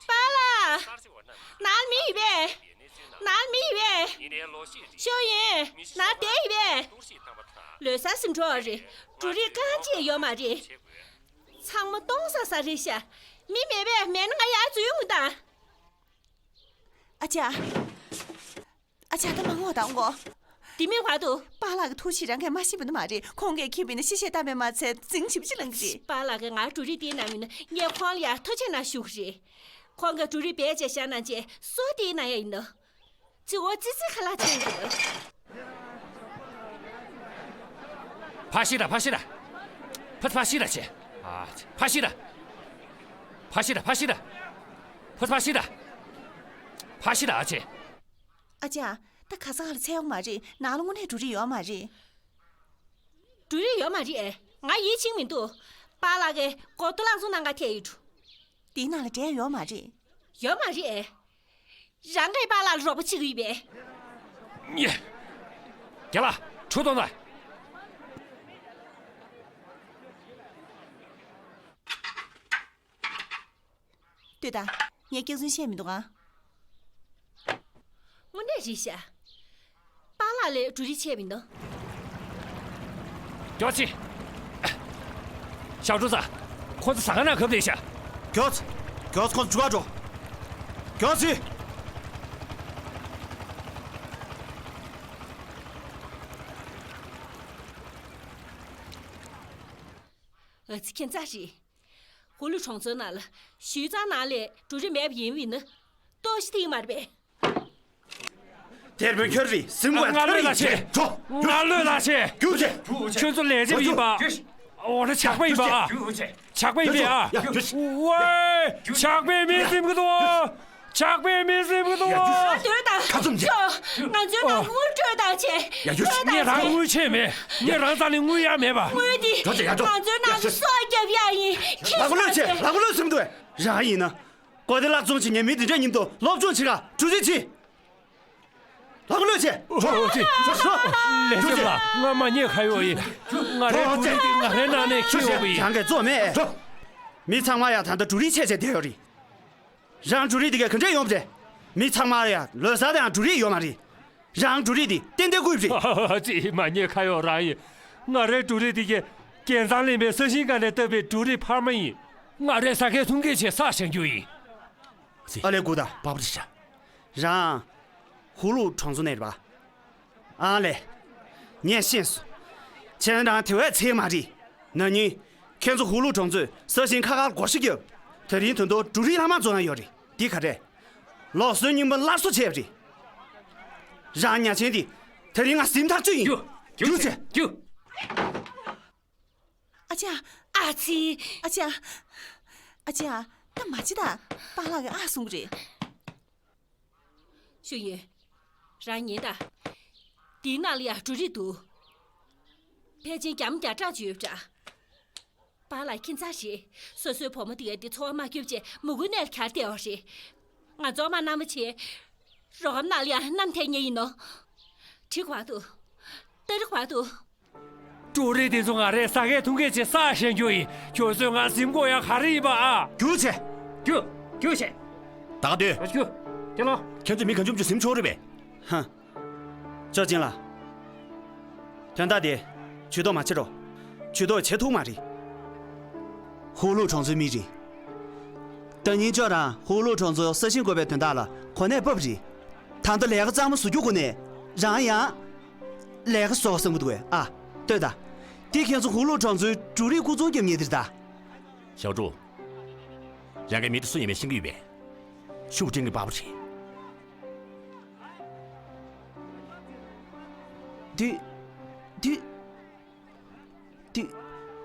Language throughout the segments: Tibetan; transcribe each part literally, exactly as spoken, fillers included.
པཱ་ལགས། ནང་མི་ཡོད་པས། ནང་མི་ཡོད་པས། ཤོ་ཡིན། ནང་བསྡད་ཡོད་པས། ལོ་གསར་ཟིན་འགྲོ་བ་རེད། འབྲུ་རིགས་རྐང་གཅིག་ཡོད་མ་རེད། ཚང་མ་སྟོང་ཟ་ས་རེད་ཤག་མི་མེད་པས། མེད་ན་ང་ཡར་འཛུལ་ཡོང་གི་ད། ཨ་ཅག་ཨ་ཅག་ད་མ་ངོ་དང་ངོ་། དེ་མིན་བར་དུ། པཱ་ལགས་ཀྱི་ཐུགས་གཤིས་རང་གིས་མ་ཤེས་པ་ནི་མ་རེད། ཁོང་གིས་ཁྱེད་བོས་ན་གཤེ་གཤེ་བཏང་བས་མ་ཚད་འཛིང་ཞིབ་ཅིག་ལངས་ཀྱི་རེད། པཱ་ལགས་ཀྱིས་ང་འབྲུ་རིགས་དེའི་ནང་མིན་ན་ངས་ཁོང་ལ་ཡར་ཐུགས་རྗེ་གནང་ཞུ་གི་རེད། ཁོང་གིས་འབྲུ་རིགས་བེད་སྤྱད་བཞག་གནང་རྗེས་སོ་དེའི་ནང་ཡ་ཡིན་ནོ། ཙི་འོ་ཙི་ཙི་ཁ་ལག་ཆེན་གྱི། ཕ་ཤི་ད་ཕ་ཤི་ད། ཕ་ཕ་ཤི་ད་ཆེ། ཨ་ཕ་ཤི་ད། ཕ་ཤི་ད་ཕ་ཤི་ད། ཕ་ཕ་ཤི་ད། ཕ་ཤི་ད་ཨ་ཆེ། ཨ་ཅག་ད་ག་ས་ག་ལ་འཚོལ་ཡོང་མ་རེད། ནང་ལ་དངོས་གནས་འབྲུ་རིགས་ཡོད་མ་རེད། འབྲུ་རིགས་ཡོད་མ་རེད་ཨེ། ང་ཡིད་ཆེས་མི་འདུག་པཱ་ལགས་ཀྱིས་སྒོར་རྡོ་ལག་འཛུགས་གནང་ག་ཐད་ཡོད་འགྲོ། དེའི་ནང་ལ་འབྲས་ཡོད་མ་རེད། ཡོད་མ་རེད་ཨེ། རང་གིས་པཱ་ལགས་ལ་རོགས་པ་བྱེད་ཀྱི་ཡོད་པས། རྒན་ལགས། གྲོ་གཏོང་དང་། ལྟོས་དང་། ངས་སྐྱག་རྫུན་བཤད་མི་འདུག་ཨང་། དངོས་གནས་རེད་ཤག་པཱ་ལགས་ལས་འབྲུ་རིགས་ཆད་པ་ཡིན་ནོ། མགྱོགས་ཅིག་ཞའོ་ཀྲུའུ་ཚང་། ཁོ་ཚོ་ཟ་ཁང་ནང་གབ་བསྡད་ཤག་མགྱོགས། མགྱོགས། ཁོ་ཚོ་འཇུག་ག་འགྲོ། མགྱོགས་ཅིག་ཨ་ཙི། ཁྱད་མཚར་རེད། ཧུ་ལུ་གྲོང་ཚོའི་ནང་ལ་ཞུས་ཙང་ནང་ལས་འབྲུ་རིགས་མེད་པ་ཡིན་པ་ཡིན་ན། ལྟོགས་ཤི་དེ་ཡིན་མ་རེད་པས། དེར་མོ་ཁྱོད་རེད། སེམས་ཁོང་ང་ལོས་ལ་ཆེ། ཁྱོད། ང་ལོས་ལ་ཆེ། རྒྱུགས་ཆེ། ཁྱོད་ཚོ་ལས་བྱེད་ཡིན་པ། འོ་ན་ཇག་པ་ཡིན་པ། ཇག་པ་ཡིན་པས་ཨ། ཝེ། ཇག་པའི་མི་སེམས་ཀྱི་འདུག་ཇག་པའི་མི་སེམས་ཀྱི་འདུག་ང་སྡོད་དང་། ཁ་ཙུམ་ཆེ། ང་ཚོའི་ནང་དངུལ་སྤྲོད་དང་བྱས། ཡ་ཡོ། ངས་རང་དངུལ་ཆད་མེད། ངས་རང་རྩ་ནས་དངུལ་ཡ་མེད་པ། དངུལ་འདི་ང་ཚོའི་ནང་དུ་སྲོག་བརྒྱབ་ཡ་ཡིན། ཁྱེད་ལག་པ་ལོས་ཆེ། ལག་པ་ལོས་སེམས་འདུག་རང་ཡིན་ན། གོ་བདེ་བླག་བཙོང་བྱེད་ངས་མི་འདི་འདྲ་མཉམ་དུ་སློབ་སྦྱོང་བྱེད་ག་གྲུ་རི་ཆི། ལག་པ་ལོས་ཆེ། ལས་བྱེད་པ་ང་མ་ཉེས་ཁ་ཡོག་ཡིན། ང་རའི་གྲུ་རི་འདི་ང་རའི་ནང་ནས་ཁྱེར་ཡོང་གི་ཡིན། རང་གིས་བཙོང་མེད། མི་ཚང་མ་ཡང་ད་ལྟ་གྲུ་རི་ཆད་བྱས་བསྡད་ཡོད་རེད། རང་གྲུ་རི་འདི་ག་ག་འདྲས་ཡོང་བ་རེད། མི་ཚང་མ་ཡང་ལོ་གསར་དང་གྲུ་རི་ཡོད་མ་རེད། རང་གྲུ་རི་འདི་ཏན་ཏན་བརྐུས་པ་རེད། ཨ་ཙི། མ་ཉེས་ཁ་ཡོག་རང་ཡིན། ང་རའི་གྲུ་རི་འདི་ག་རྒྱལ་མཚམས་གླིང་པའི་ས་ཞིང་སྒང་ནས་བཏབ་པའི་གྲུ་རི་འཕར་མ་ཡིན། ང་རའི་ཟ་མཁན་འཐུང་མཁན་བྱས་བསགས་བཞག་རྒྱུ་ཡིན། ཨ་ལས། སྒུག་དང་། པ་པ་རི་ཤ། རང་ཧུ་ལུ་གྲོང་ཚོ་ནས་རེད་པ། ཨ་ལས། ངས་ཤེས་སོང་། ཁྱེད་རང་དེ་བས་ཚད་མ་རེད། ན་ནིང་ཁྱེད་ཚོ་ཧུ་ལུ་གྲོང་ཚོས་ས་ཞིང་ཁ་ཁར་བགོ་བཤའ་བརྒྱབ། དེ་རིང་དོན་དུ་གྲུ་རི་ལྷག་མ་བཙོང་ཡ་ཡོད་རེད། འདི་ག་རེད། ལུགས་སྲོལ་རྙིང་པ་སླར་གསོ་བྱས་པ་རེད། རང་ཉ་ཆེན་འདི་དེ་རིང་ང་ཟིན་ཐག་གཅོད་ཡིན། རྒྱུགས། རྒྱུགས་བྱས། རྒྱུགས། ཨ་ཅག་ཨ་ཙི། ཨ་ཅག་ཨ་ཅག་ད་མ་བྱེད་ད། པཱ་ལགས་ཀྱིས་ཨ་གསུང་གི་རེད། ཤོ་ཡིན། རང་ཉན་ད། འདིའི་ནང་ལ་ཡ་གྲུ་རི་འདུག་ཕལ་ཆེར་རྒྱ་མ་བརྒྱ་ཕྲག་ཅིག་ཡོད་པ་འདྲ། པཱ་ལགས་ཁྱད་མཚར་རེད། སོ་སོའི་བུ་མོ་དེ་ག་འདི་འཚོ་བ་མ་སྐྱོབ་བྱས་མུ་གེའི་གནས་ལ་གྱར་བསྡད་པ་རེད། ང་ཚོ་མ་གནང་བ་བྱས། རོགས་རམ་གནང་ལ་ཡ་མནའ་མ་ཐེབས་ཉེན་ཡིན་ནོ། ཁྲིད་དགོས་འདུག་སྟ་རེ་དགོས་འདུག་གྲུ་རི་དེ་ཚོ་ང་རའི་ཟ་མཁན་འཐུང་མཁན་བྱས་བསགས་བཞག་རྒྱུ་ཡིན། ཁྱོད་ཚོས་ང་ཟིན་དགོས་ཡ་ག་རེ་ཡིན་པ་ཨ། རྒྱུགས་བྱས། རྒྱུགས། རྒྱུགས་བྱས། ད་ག་སྡོད། རྒྱུགས། དེ་ལོ། ཁྱོད་ཚོ་མི་གང་བྱུང་བྱུང་ཟིན་ཆོག་རེད་པས། ཧ། ཅོ་ཅིན་ལགས། དོན་དག་དེ་ཇུས་གཏོགས་མ་བྱེད་རོགས། ཇུས་གཏོགས་བྱེད་ཐུབ་མ་རེད། ཧུ་ལུ་གྲོང་ཚོའི་མི་རེད། ད་ནིང་ཁྱོད་རང་ཧུ་ལུ་གྲོང་ཚོའི་ས་ཞིང་བགོ་བའི་དོན་དག་ལ་གོ་གནས་ཕབ་རེད། ད་ལྟ་ལས་ཀ་གཙང་མ་བཟོ་རྒྱུ་སྒུག་ནས་རང་ཡང་ལས་ཀ་བཟོ་བསམ་གྱི་འདུག་གས་ཨ། ལྟོས་དང་། འདི་ཁྱེད་ཚོ་ཧུ་ལུ་གྲོང་ཚོའི་འབྲུ་རིགས་རྐུ་འཛུགས་རྒྱབ་མཁན་དེ་རེད་ད། ཞའོ་ཀྲུའུ། རང་གི་མི་དེ་སུ་ཡིན་མིན་ཤེས་ཀྱི་ཡོད་པས། ཤུགས་སྤྲིན་གྱི་པགས་པ་རེད། འདི། འདི། འདི།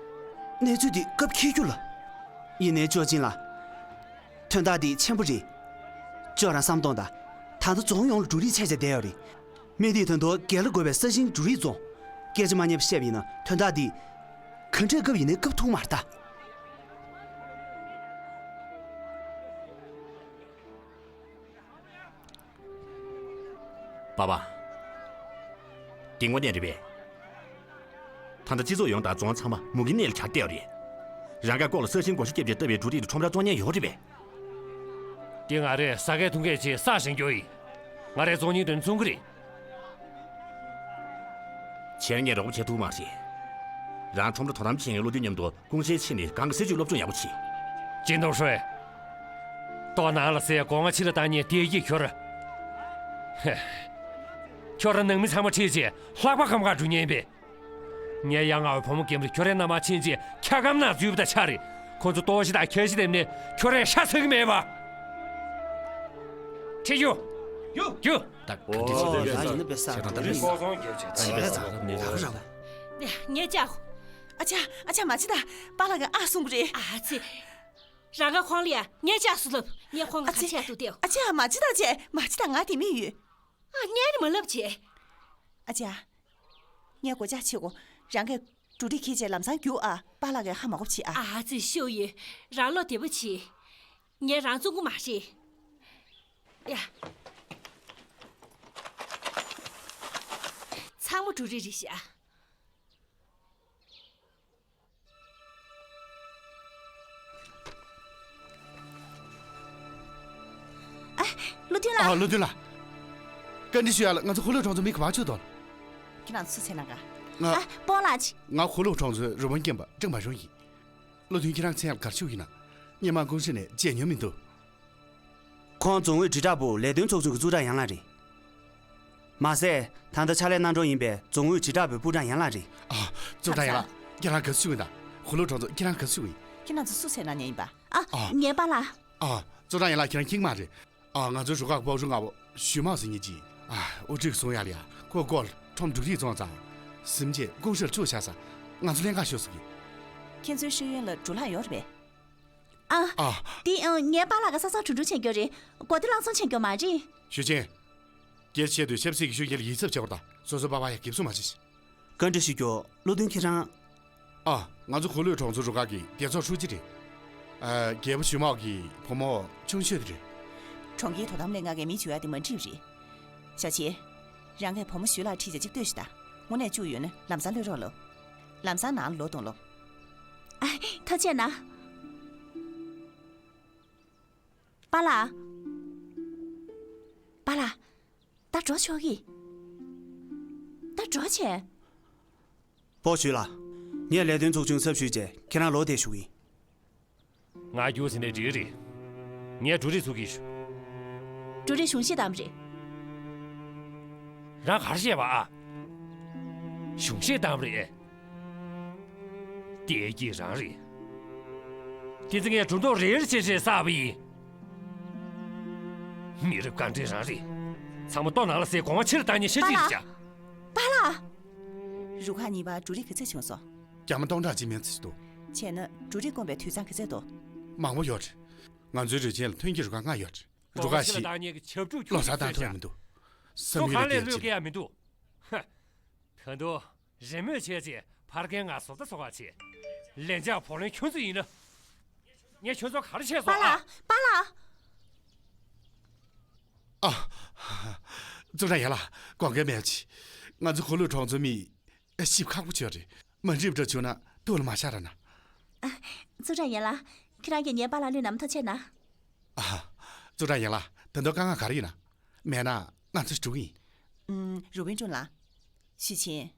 གནས་ཚུལ་འདི་སྐབས་འཁེལ་རྒྱུ་ལ། ཡིན་ནའི་ཅོ་ཅིན་ལགས། དོན་དག་འདི་ཆེན་པོ་རེད། ཅོ་རང་བསམ་གཏོང་དང་། ད་ལྟ་རྫོང་ཡོངས་ལ་འབྲུ་རིགས་ཆད་བྱས་བསྡད་ཡོད་རེད། མི་དེས་དོན་དུ་སྒེར་ལ་དགོས་པའི་ས་ཞིང་འབྲུ་རིགས་བཙོང་། སྐད་ཆ་མ་ཉན་པ་བཤད་པ་ཡིན་ན་དོན་དག་འདི་ག་འདྲའི་སྐབས་ཡིན་ནའི་སྐབས་ཐུག་མ་རེད་ད། པ་པ། འདི་དངོས་གནས་རེད་པས། ད་ལྟ་སྤྱི་ཚོགས་ཡོངས་དང་རྫོང་ཚང་མ་མུ་གེའི་གནས་ལ་གྱར་བསྡད་ཡོད་རེད། རང་དགའ་ལྐོག་ལ་ས་ཞིང་བགོ་བཤའ་བརྒྱབ་བྱས་བཏབ་པའི་འབྲུ་རིགས་དེ་ཁྲོམ་རར་བཙོང་མཁན་ཡོད་རེད་པས། འདི་ང་རས་ཟ་མཁན་འཐུང་མཁན་ཅིག་བསགས་བཞེངས་རྒྱུ་ཡིན། ང་རས་རྫོང་རྙིང་དོན་བཙུན་གྱི་རེད། ཁྱེད་ངས་རོགས་པ་བྱེད་ཐུབ་མ་རེད། རང་ཁྲོམ་ར་དོ་དམ་བྱེད་མཁན་བློ་མཐུན་མཉམ་དུ་ཀུང་ཧྲེ་ཕྱིན་ནས་གང་གི་སྲིད་ཇུས་སློབ་སྦྱོང་ཡག་པོ་བྱེད། ཅིན་ཏོང་ཧྲོས། ལྟོ་ནང་ལ་ཟས་སྒོ་ང་ཕྱི་ལ་བཏང་ཉེ་དེ་ཡིག་ཁྱོར། ཧེ། ཁྱོད་རང་ནང་མི་ཚང་མ་ཁྲིད་ཅེས་ལྷག་པ་ཁམས་ཁར་འགྲོ་ཉེན་པས། ངའི་ཡ་ང་བའི་བུ་མོ་རྒན་པོ་ཁྱོད་རའི་མནའ་མར་ཕྱིན་རྗེས་འཁྱག་སྒམ་ནང་འཛུལ་བ་དང་ཆ་རེད། ཁོ་ཚོ་ལྟོ་ཞིག་དང་ཁྱི་ཞིག་འདེམས་ནས་ཁྱོད་རའི་ཤ་ཟ་གི་མེད་པ། ཁྲིད་རྒྱུ། རྒྱུ། རྒྱུ། ད་ག་འདྲ་ཞིག་ཨོ་ཡ་ཡིན་ན་པེ་ས་ཁྲིད་དང་ད་རེས་ཁོ་ཚོ་རྒྱབ་བྱས་ད་ཅི་ལས་ཚ་རབ་ནས་ད་ག་ར་བ། ངས་ཅག་ཨ་ཅག་ཨ་ཅག་མ་ཅི་ད་པཱ་ལགས་ཀྱིས་ཨ་གསུང་གི་རེད། ཨ་ཙི། རང་ག་ཁོང་ལ་ཡ་ངས་ཅག་སུ་ལབ་ངས་ཁོང་ག་ཨ་ཙི། ག་ཆས་ཏུ་ཏེའོ། ཨ་ཅག་མ་ཅི་ད་ཅེ་མ་ཅི་ད་ང་དེ་མི་ཡོད། ཨ་ངས་ནི་མ་ལབ་ཅེ། ཨ་ཅག་ངས་སྒོ་ལྕགས་ཕྱེ་གོ། རང་གས་འབྲུ་རིགས་ཁྱེར་བྱས་ལམ་སང་རྒྱུགས་ཨ། པཱ་ལགས་ཀྱིས་ཧ་མ་གོ་བྱེད་ཨ། ཨ་ཙི་ཤོ་ཡི། རང་བློ་བདེ་པོ་བྱེད། ངས་རང་བཙོང་གི་མ་རེད། ཡ། ཚང་མ་འབྲུ་རིགས་རེད་ཤག་ཨ། བློ་མཐུན་ལགས། ཨ། བློ་མཐུན་ལགས། བཀའ་འདྲི་ཞུ་ཡ་ལ་ང་ཚོ་ཧུ་ལུ་གྲོང་ཚོ་མི་ག་པར་བཅུག་དོ། ཁྱེད་རང་ཚོ་མཚན་ན་ག་ང་། ཨ། སྤོང་ལགས། ང་ཧུ་ལུ་གྲོང་ཚོའི་རུ་དཔོན་སྐྱེམ་པ་ཀྲང་མ་ཞུང་ཡིན། བློ་མཐུན་ཁྱེད་རང་མཚན་ཡ་ལ་ག་རེ་ཞུ་གི་ཡིན་ན། སྔོན་མ་ཀུང་ཧྲེ་ནས་མཇལ་མྱོང་མི་འདུག་ཁོང་རྫོང་ཨུད་དྲིལ་བསྒྲགས་པུའུ་ལས་དོན་ཚོགས་ཆུང་གི་ཙུའུ་ཀྲང་ཡན་ལགས་རེད། མ་ཟད་ད་ལྟ་ཕྱག་ལས་གནང་གྲབས་ཡིན་པའི་རྫོང་ཨུད་དྲིལ་བསྒྲགས་པུའི་པུའུ་ཀྲང་ཡན་ལགས་རེད། ཨ། ཙུའུ་ཀྲང་ཡན་ལགས། ཁྱེད་རང་ག་ཚོད་ཅིག་ཡིན་ད། ཧུ་ལུ་གྲོང་ཚོ་ཁྱེད་རང་ག་ཚོད་ཅིག་ཡིན། ཁྱེད་རང་ཚོ་སུ་ཚེ་ན་ཉན་ཡིན་པ། ཨ། ཨ། ངའི་པཱ་ལགས། ཨ། ཙུའུ་ཀྲང་ཡན་ལགས་ཁྱེད་རང་ཁྱིམ་མ་རེད། ཨ། ང་ཚོའི་རུ་ཁག་སྤོབས་རུ་ང་བོ་ཞུས་མང་ཟེར་མཁན་ཅིག་ཨ། དབུ་ཁྲིད་གསུང་ཡ་ལ་ཡ་ཁོ་སྐོར་ཁྲོམ་འབྲུ་རིགས་བཙོང་ཙང་། གཟིམ་རྗེས་ཀུང་ཧྲེ་ལ་བཅུག་བཞག་ས། ང་ཚོ་ལྷན་ཁག་ཤོག་ཟེར་གི། ཁྱེད་ཚོའི་ཤེས་ཡོན་ལ་འབྲུ་ལག་ཡོད་རེད་པས། ཨ། ཨ། དེ་ཨ། ངའི་པཱ་ལགས་ཀྱིས་ས་ཚང་འགྲོ་འགྲོ་བྱེད་རྒྱུ་རེད། སྒོ་བདེ་ལྷག་ཚོང་བྱེད་རྒྱུ་མ་རེད། ཞུས་ཅིན། སྐྱེས་ཆེད་དུ་ཆབ་སྲིད་ཀྱི་ཤུགས་རྐྱེན་ལ་ཡིད་གཟབ་བྱེད་པར་དང་། སོ་སོའི་པ་ཕ་ཡ་འགེབས་སྲུང་མ་བྱེད། བཀའ་འདྲི་ཞུ་རྒྱུ། བློ་མཐུན་ཁྱེད་རང་། ཨ། ང་ཚོ་ཧུ་ལུ་གྲོང་ཚོའི་རུ་ཁག་གི་སྡེ་ཚོགས་ཧྲུའུ་ཅི་རེད། ཨ། རྒྱལ་པོ་ཞུས་མའོ་གི་བུ་མོ་ཆུང་ཤོས་དེ་རེད། གྲོང་ཁྱེར་དོ་དམ་ལས་ང་གའི་མི་བྱུང་ཡ་དེ་མ་འགྲིག་རེད། ཞའོ་ཆི། རང་གའི་བུ་མོ་ཞུས་ལགས་ཁྲིད་བྱས་ཅིག་ལྟོས་ཤིག་ད། དངོས་གནས་བཅུག་ཡོད་ན་ལམ་སང་གློད་རོགས་ལབ། ལམ་སང་ནང་ལོག་གཏོང་ལབ། ཨ། ཐུགས་རྗེ་གནང་། པཱ་ལགས། པཱ་ལགས། ད་འགྲོ་ཆོག་གི། ད་འགྲོ་བྱས། སྤོ་ཞུས་ལགས། ངས་ལས་དོན་ཚོགས་ཆུང་ཚབ་ཞུས་བྱས་ཁྱེད་རང་ལོག་བསྡད་བཞུགས་ཡིན། ང་རྒྱུགས་ཟིན་ནས་འགྲིག་རེད། ངས་འབྲུ་རིགས་ཚུར་འཁྱེར་ཞུ། འབྲུ་རིགས་གཞུང་བཞེས་བཏང་བ་རེད། རང་ག་རེ་བཤད་པ་ཨ། གཞུང་བཞེས་བཏང་བ་རེད། བདེ་སྐྱིད་རང་རེད། དེ་ཚེ་ངས་སྒྲོ་འདོགས་རེ་རེ་བྱས་བྱས་བསགས་པ་ཡིན། མི་རབས་རྐང་འདྲེན་རང་རེད། ཚང་མ་ལྟོ་ནང་ལ་ཟས་སྒོ་ང་ཕྱིར་བཏང་ཉེན་ཤ་གཅིག་རེད་བྱ། པཱ་ལགས། རུ་ཁག་གཉིས་པ་འབྲུ་རིགས་ག་ཚད་བྱུང་སོང་། རྒྱ་མ་སྟོང་ཕྲག་གཅིག་མན་ཙམ་ཞིག་འདུག་བྱས་ན་འབྲུ་རིགས་སྐོམ་པའི་དུད་ཚང་ག་ཚད་འདུག་མང་པོ་ཡོད་རེད། ང་ཚོའི་རུ་ཆེན་ལ་ཐོན་སྐྱེད་རུ་ཁག་ལྔ་ཡོད་རེད། རུ་ཁག་བཞི་ལོ་གསར་བཏང་ཐུབ་ཡ་མི་འདུག་བསམ་ཡུལ་ལ་བསྡད་ཀྱི་རེད། ཧ། ད་དུང་རེ་སྨོན་བྱས་རྗེས་ཕར་རྒན་ང་བཟོ་ལྟ་བཟོ་ག་བྱེད། ལན་ཆགས་བོར་ལེན་ཁྱོད་ཚོ་ཡིན་ན། ངས་ཁྱོད་ཚོ་ག་རེ་བྱས་སོང་ཨ། པཱ་ལགས། པཱ་ལགས། ཨ། ཙུའུ་ཀྲང་ཡན་ལགས། དགོངས་འགལ་མེད་ཅིག་ང་ཚོ་ཧུ་ལུ་གྲོང་ཚོའི་མི། ཞིབ་ཁག་པོ་བྱོས་རེད། མ་འགྲིག་འདྲ་བྱུང་ན་ཐུགས་ལ་མ་བཞག་ར་ན། ཙུའུ་ཀྲང་ཡན་ལགས། ཁྱེད་རང་གིས་ངའི་པཱ་ལགས་བློས་གནང་ཐག་བཅད་ན། ཨ། ཙུའུ་ཀྲང་ཡན་ལགས། ད་དུང་དཀའ་ངལ་ག་རེ་ཡིན་ན། མེད་ན་ང་ཚོ་འགྲོ་གི་ཡིན། ཨུམ། རུ་དཔོན་ཀྲུང་ལགས། ཞུས་ཆིན།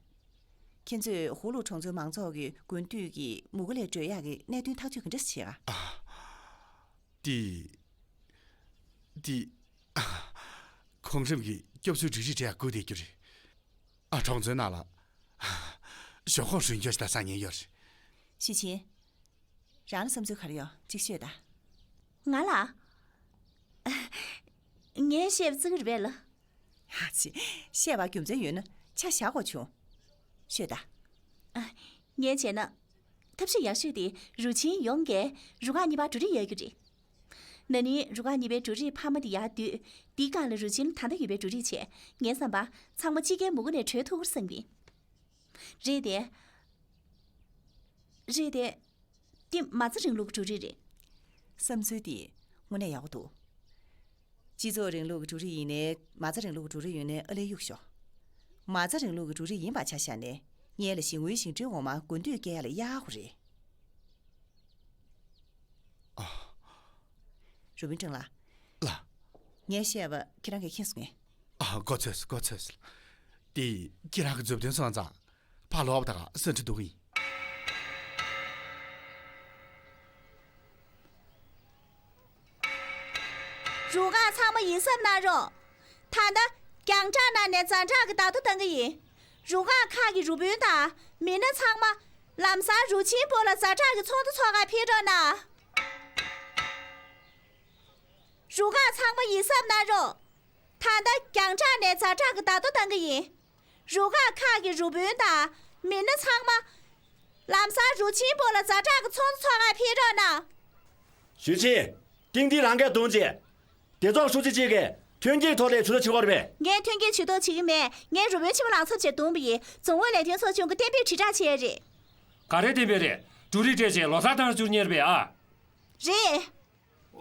ཁྱེད་ཚོས་ཧུ་ལུ་གྲོང་ཚོའི་མང་ཚོགས་ཀྱི་དགུན་དུས་ཀྱི་མུ་གེ་ལས་སྒྲོལ་ཡག་གི་གནད་དོན་ཐག་གཅོད་ག་འདྲ་བྱེད་ག་ཨ། འདི། འདི། ཨ། གོང་རིམ་གྱི་སྐྱོབ་གསོའི་སྒྲིག་གཞི་སྤྲད་ཡག་སྒུག་བསྡད་རྒྱུ་རེད། ཨ། གྲོང་ཚོའི་ནང་ལ་ཞོགས་ཁོག་རུ་འགྱོ་ཞིག་ད་སང་ཉིན་ཡོད་རེད། ཞུས་ཆིན། རང་ལ་བསམ་ཚུལ་ག་རེ་ཡོད་ཅིག་ཤོད་ད། ང་ལ། ངས་བཤད་པ་ཙིག་རེད་པས་ལ། ཧ་ཅི། བཤད་པ་རྒྱུ་མཚན་ཡོད་ན་ཆ་བཞག་དགོས་བྱུང་། ཤོད་ད། ཨ། ངས་བྱས་ན། ཐབས་ཤེས་ཡག་ཤོས་དེ་རུ་ཆེན་ཡོངས་ཀྱིས་རུ་ཁག་གཉིས་པར་འབྲུ་རིགས་གཡར་རྒྱུ་རེད། ན་ནིང་རུ་ཁག་གཉིས་པའི་འབྲུ་རིགས་འཕར་མ་དེ་ཡར་བསྡུས། འདིའི་སྒང་ལ་རུ་ཆེན་ད་ལྟ་ཡོད་པའི་འབྲུ་རིགས་བྱས། ངའི་བསམ་པར་ཚང་མ་སྤྱི་རྒྱལ་མུ་གུ་ནས་གྲོལ་ཐུབ་ཀྱི་རེད་བསམ་གྱི། རེད་དེ། རེད་དེ། འདི་མ་རྩ་རིང་ལུགས་ཀྱི་འབྲུ་རིགས་རེད། བསམ་ཚུལ་འདི་དངོས་གནས་ཡག་པོ་འདུག་སྤྱི་ཚོགས་རིང་ལུགས་ཀྱི་འབྲུ་རིགས་ཡིན་ནའི་མ་རྩ་རིང་ལུགས་ཀྱི་འབྲུ་རིགས་ཡིན་ནའི་ཨ་ལས་གཡུག་ཤོག་མ་རྩ་རིང་ལུགས་ཀྱི་འབྲུ་རིགས་ཡིན་པ་ཆ་བཞག་ནས་ངས་ལ་ཞིང་ཨུའི་ཞིང་འབྲེལ་འོག་མ་དགུན་དུས་སྐྱེལ་ཡག་ལ་གཡར་དགོས་རེད། ཨ། རུ་དཔོན་ཀྲང་ལགས། ལ། ངས་བཤད་པ་ཁྱེད་རང་གིས་མཁྱེན་སོང་ངས། ཨ། མགོ་ཚོས་སོང་། མགོ་ཚོས་སོང་། དེ་ཁྱེད་རང་གི་མཛུབ་སྟོན་སོང་ཙང་། ཕར་ལོག་པ་དང་ས་འདྲི་འདུག་ཡིན། རུ་ཁག་ཚང་མ་ཡིད་གཟབ་གནང་རོགས། ད་ལྟ་རྒྱང་བསྒྲགས་ནང་ནས་ཛ་དྲག་གི་བརྡ་ཐོ་བཏང་གི་ཡིན། རུ་ཁག་ཁག་གི་རུ་དཔོན་དང་མི་སྣ་ཚང་མ་ལམ་སང་རུ་ཆེན་སྦུག་ལ་ཛ་དྲག་གི་ཚོགས་འདུ་འཚོགས་གར་ཕེབས་རོགས་གནང་། རུ་ཁག་ཚང་མ་ཡིད་གཟབ་གནང་རོགས། ད་ལྟ་རྒྱང་བསྒྲགས་ནས་ཛ་དྲག་གི་བརྡ་ཐོ་བཏང་གི་ཡིན། རུ་ཁག་ཁག་གི་རུ་དཔོན་དང་མི་སྣ་ཚང་མ་ལམ་སང་རུ་ཆེན་སྦུག་ལ་ཛ་དྲག་གི་ཚོགས་འདུ་འཚོགས་གར་ཕེབས་རོགས་གནང་། ཞུས་ཆིན། ཏིང་ཏིང་རང་སྐད་བརྡུངས་རྗེས། སྡེ་ཚོགས་ཧྲུའུ་ཅི་གཅིག་གིས་ཐོན་སྐྱེད་ཐོག་ལས་ཇུས་གཏོགས་བྱེད་ཀྱི་ཡོད་རེད་པས། ངས་ཐོན་སྐྱེད་ཇུས་གཏོགས་བྱེད་ཀྱི་མེད། ངས་རུ་དཔོན་ཆེན་མོ་ལངས་ཚབ་བྱས་བརྡུངས་པ་ཡིན། རྫོང་ཨུད་ལས་དོན་ཚོགས་ཆུང་གིས་གཏན་འབེབས་དྲིལ་བསྒྲགས་བྱས་རེད། ག་རེ་གཏན་འབེབས་རེད། འབྲུ་རིགས་སྤྲད་བྱས་ལོ་གསར་མཐར་འཁྱོལ་ཉེར་པས་ཨ། རེད།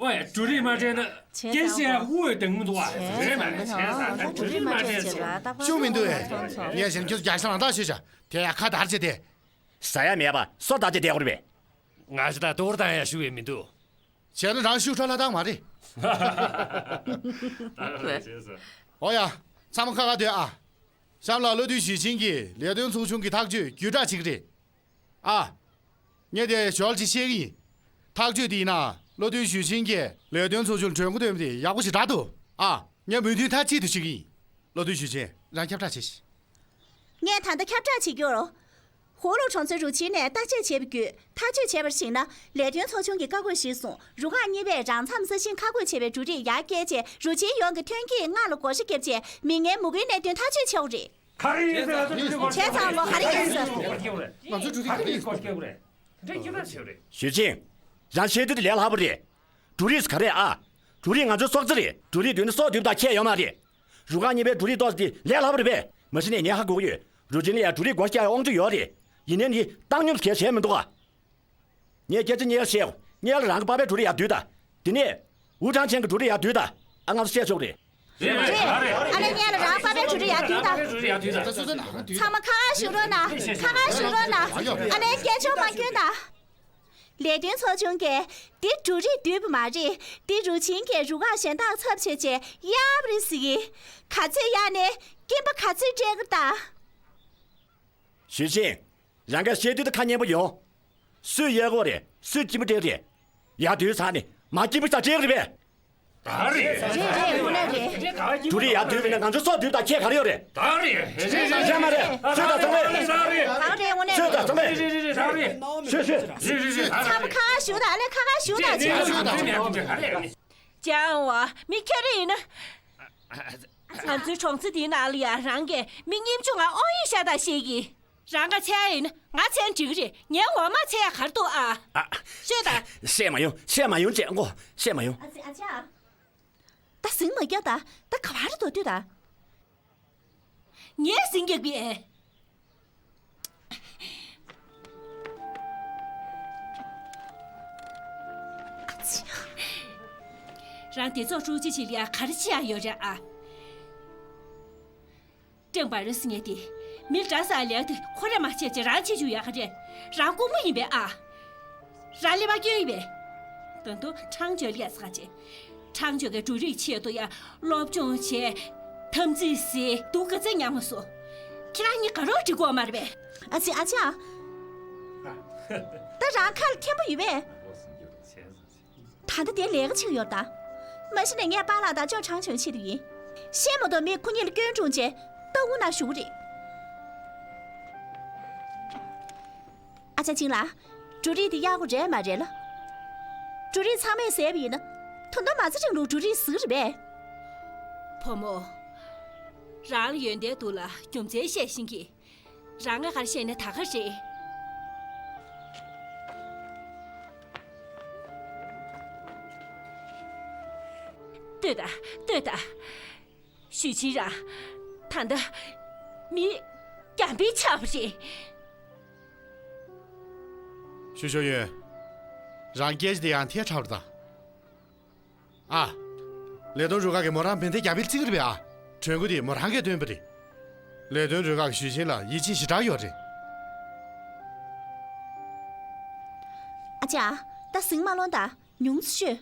ཨོའི། འབྲུ་རིགས་མ་སྤྲད་ན་སྐྱེ་ཤི་དབུ་འོད་ལྡང་མི་འདུག་ཨ། རེད་མ་རེད། བྱས་ཙང་ད་འབྲུ་རིགས་མ་སྤྲད་ཟེར། ཤུགས་མི་འདུག་ཨེ། ངས་གཞན་ཁྱོད་རྒྱ་ཤ་ལང་དག་ཤོད་བྱ། དེ་ཡ་ཁ་དར་བྱས་ཏེ། ཟ་ཡ་མེད་པ་སོ་བརྡར་བྱས་བསྡད་དགོས་རེད་པས། ང་ཅི་ད་གཏོར་བཏང་ཡ་ཤུགས་ཡོད་མི་འདུག་བྱས་ན་རང་ཤུགས་འཕྲོ་བརླག་བཏང་མ་རེད། ཨོ་ཡ། ཚང་མ་ཁ་ཁ་སྡོད་ཨ། གཤམ་ལ་བློ་མཐུན་ཞུས་ཆིན་གྱིས་ལས་དོན་ཚོགས་ཆུང་གི་ཐག་གཅོད་བརྒྱུད་བསྒྲགས་བྱེད་ཀྱི་རེད། ཨ། ངས་དེ་ཞོར་གཅིག་བཤད་ཀྱི་ཡིན། ཐག་གཅོད་དེའི་ནང་བློ་མཐུན་ཞུས་ཆིན་གྱིས་ལས་དོན་ཚོགས་ཆུང་གྲོས་འགོ་འདོན་པ་དེ་ཡག་པོ་ཞེ་དྲག་འདུག་ཨ། ངས་མོས་མཐུན་མཐའ་གཅིག་ཏུ་ཞུ་གི་ཡིན། བློ་མཐུན་ཞུས་ཆིན། རང་ཁྱབ་བསྒྲགས་བྱས་ཤིག་ངས་ད་ལྟ་ཁྱབ་བསྒྲགས་བྱེད་རྒྱུ། ཧོ་ལོ་གྲོང་ཚོའི་རུ་ཆེན་ནས་བརྟག་དཔྱད་བྱས་པ་བརྒྱུད་ཐག་གཅོད་བྱས་པར་གཞིགས་ན། ལས་དོན་ཚོགས་ཆུང་གིས་བཀའ་བཀོད་གཞིར་བཟུང་རུ་ཁག་གཉིས་པས་རང་མཚམས་ས་ཞིང་ཁ་བགོས་བྱས་པའི་འབྲུ་རིགས་ཡར་སྐྱེལ་རྗེས་རུ་ཆེན་ཡོངས་ཀྱི་ཐོན་སྐྱེད་སྔར་ལ་བགོ་བཤའ་བརྒྱབ་རྗེས་མི་ངན་མུ་གེའི་གནད་དོན་ཐག་གཅོད་བྱས་ཡོད་རེད། ག་རེ་ཡིན་ཟེར། ང་ཚོ་འབྲུ་རིགས་བྱས་ཙང་ལོ་ག་རེ་ཡིན་ཟེར། ང་ཚོ་འབྲུ་རིགས་ག་རེ་ཡིན་ཟེར། ཞུས་ཆིན། རང་བཤད་དུས་དེ་ལས་སླ་པོ་རེད། འབྲུ་རིགས་ག་རེ་ཨ། འབྲུ་རིགས་ང་ཚོའི་སྲོག་རྩ་རེད། འབྲུ་རིགས་དུས་ནི་སྲོག་བསྡུས་དང་ཁྱད་ཡོད་མ་རེད། རུ་ཁག་གཉིས་པའི་འབྲུ་རིགས་ཏོག་ཙམ་དེ་ལས་སླ་པོ་རེད་པས། མ་གཞི་ནས་ངས་ཧ་གོ་གི་ཡོད། རུ་ཆེན་ལ་ཡང་འབྲུ་རིགས་བགོ་བཤའ་ཡག་དབང་ཆ་ཡོད་རེད། ཡིན་ནའི་ནི་བཏང་སྙོམས་སུ་གས་བྱས་མི་འདུག་ཨ། ངས་སྐད་ཆ་སྔོན་ལ་བཤད། སྔོན་ལ་རང་གི་པ་ཕའི་འབྲུ་རིགས་ཡར་བསྡུས་དང་། དེ་ནས་ཝུ་ཁྲང་ཆན་གྱི་འབྲུ་རིགས་ཡར་བསྡུས་དང་། ཨ། ང་ཚོ་བཤད་ཆོག་རེད། རེད། ཨ་ནི་སྔོན་ལ་རང་པ་ཕའི་འབྲུ་རིགས་ཡར་བསྡུས་དང་། ཚང་མ་ཁ་ཁ་བཞུགས་རོགས་གནང་། ཁ་ཁ་བཞུགས་རོགས་གནང་། ཨ་ནི་སྐད་ཅོར་མ་སྐྱོན་དང་། ལས་དོན་ཚོགས་ཆུང་གིས་འདི་འབྲུ་རིགས་བསྡུས་པ་མ་རེད། འདི་རུ་ཆེན་གྱིས་རུ་ཁག་གཞན་དག་ཚབ་བྱས་བྱས་གཡར་བ་རེད་ཟེར་གི། ག་ཚོད་གཡར་ནས་སྐྱིན་པ་ག་ཚོད་སྤྲད་གི་དང་། ཞུས་ཆིན། རང་གིས་བཤད་དུས་ད་ཁ་སྙན་པོ་ཡོང་། སུས་གཡར་དགོས་རེད། སུས་སྐྱིན་པ་སྤྲད་རེད། ཡར་བསྡུས་ཚར་ནས་མར་སྐྱིན་པ་ས་སྤྲད་གི་རེད་པས། ད་རེད། རེད་རེད། དངོས་གནས་རེད། འབྲུ་རིགས་ཡར་བསྡུས་པ་ཡིན་ན་ང་ཚོ་སྲོག་བསྡུས་དང་ཁྱད་ག་རེ་ཡོད་རེད། ད་རེད། རེད་རེད། ཡ་མ་རེད། ཤོད་དང་ཚང་མས། ད་རེད། དངོས་གནས་ཤོད་དང་ཚང་མས། ད་རེད། ཤོད་ཤོད། རེད་རེད་རེད། ད་རེད། ཚང་མ་ཁ་ཁ་བཞུགས་དང་། ཨ་ལས་ཁ་ཁ་བཞུགས་དང་། ཅིག་བཞུགས་དང་། ཅང་བ་མི་ཁྱེར་ཡིན་ན། ང་ཚོའི་གྲོང་ཚོ་འདིའི་ནང་ལ་ཡ་རང་གིས་མི་ཉིས་བཅུ་ང་ཨོ་ཡིན་ཤ་དང་ཤེས་ཀྱི། རང་ག་ཚད་ཡིན་ང་ཚད་འགྲིག་གི་རེད། ངའི་འོ་མ་ཚད་ཡ་གར་འདུག་ཨ། ཨ། ཤོད་དང་། བཤད་མ་ཡོང་། བཤད་མ་ཡོང་ཅེས་མགོ་བཤད་མ་ཡོང་། ཨ་ཙི་ཨ་ཅག་ད་ཟིང་མ་རྒྱག་དང་། ད་ག་བར་འགྲོ་དུས་དང་། ངས་ཟིང་རྒྱག་གི་ཨེ། ཨ་ཙི། རང་སྡེ་ཚོགས་ཧྲུའུ་ཅི་ཞིག་ལ་ཡ་ག་རེ་བྱེད་ཡ་ཡོད་རེད་ཨ། ཀྲེང་པ་རུ་སི་ངས་དེ་མི་འདྲ་ས་ལས་དེ་ཁོ་རེ་མ་བྱས་ཅེ་རང་བྱེད་རྒྱུ་ཡག་ག་རེད། རང་ལྐུགས་མ་ཡིན་པས་ཨ། རང་ལས་མ་སྐྱོན་ཡིན་པས། ད་དུང་ཁྲང་ཅོ་ལས་ས་ཅེ། ཁྲང་ཅོ་གི་འབྲུ་རིགས་ཆེད་དུ་ཡ་སློབ་སྦྱོང་བྱས། དམ་ཚིག་ཟེ་སྡུག་ག་ཚད་མྱངས་མ་སོང་། ཁྱེད་རང་གཉིས་དགའ་རོགས་འགྲིག་གོ་མ་རེད་པས། ཨ་ཙི་ཨ་ཅག་ད་རང་ཁ་ལ་ཐན་པ་ཡོད་པས། ད་ལྟ་དེ་ལས་ཀ་བྱེད་ཀྱི་ཡོད་ད། མ་གཞི་ནས་ངས་པཱ་ལགས་དང་ཅོ་ཁྲང་ཆོན་ཆེད་དུ་ཡིན། ཤེས་མ་གཏོགས་མི་ཁོ་གཉིས་ལ་སྐྱོན་བྱུང་རྗེས་ལྟ་བུ་ན་ཞུ་གི་རེད། ཨ་ཅག་ཅིང་ལགས། འབྲུ་རིགས་དེ་གཡར་དགོས་རེད་མ་རེད་ལ། འབྲུ་རིགས་ཚང་མས་ཟས་པ་ཡིན་ན། ད་དུང་མ་རྩ་རིང་ལུགས་འབྲུ་རིགས་ཟིག་རེད་པས། བུ་མོ། རང་ལ་ཡོན་ཏན་འདུག་ལ་རྒྱུ་མཚན་བཤད་ཤེས་ཀྱི། རང་ང་གར་བཤད་ན་ད་ག་རེད། ལྟོས་དང་། ལྟོས་དང་། ཞུས་ཆིན་རང་། ད་ལྟ་མི་རྒྱ་མིའི་ཆགས་པ་རེད། ཞུས་ཞོ་ཡོན། རང་སྐད་ཆ་དེ་ཡང་ཐལ་དྲགས་པ་རེད་ད། ཨ། ལས་དོན་རུ་ཁག་གིས་མོ་རང་བན་དེ་རྒྱ་བལ་བརྩི་གི་རེད་པས་ཨ། གྲོས་འགོ་དེ་མོ་རང་གིས་བཏོན་པ་རེད། ལས་དོན་རུ་ཁག་གིས་ཞུས་ཆིན་ལ་ཡིད་ཆེས་ཞེ་དྲག་ཡོད་རེད། ཨ་ཅག་ད་ཟིང་མ་སློང་དང་། ཉུང་ཙམ་ཤོད།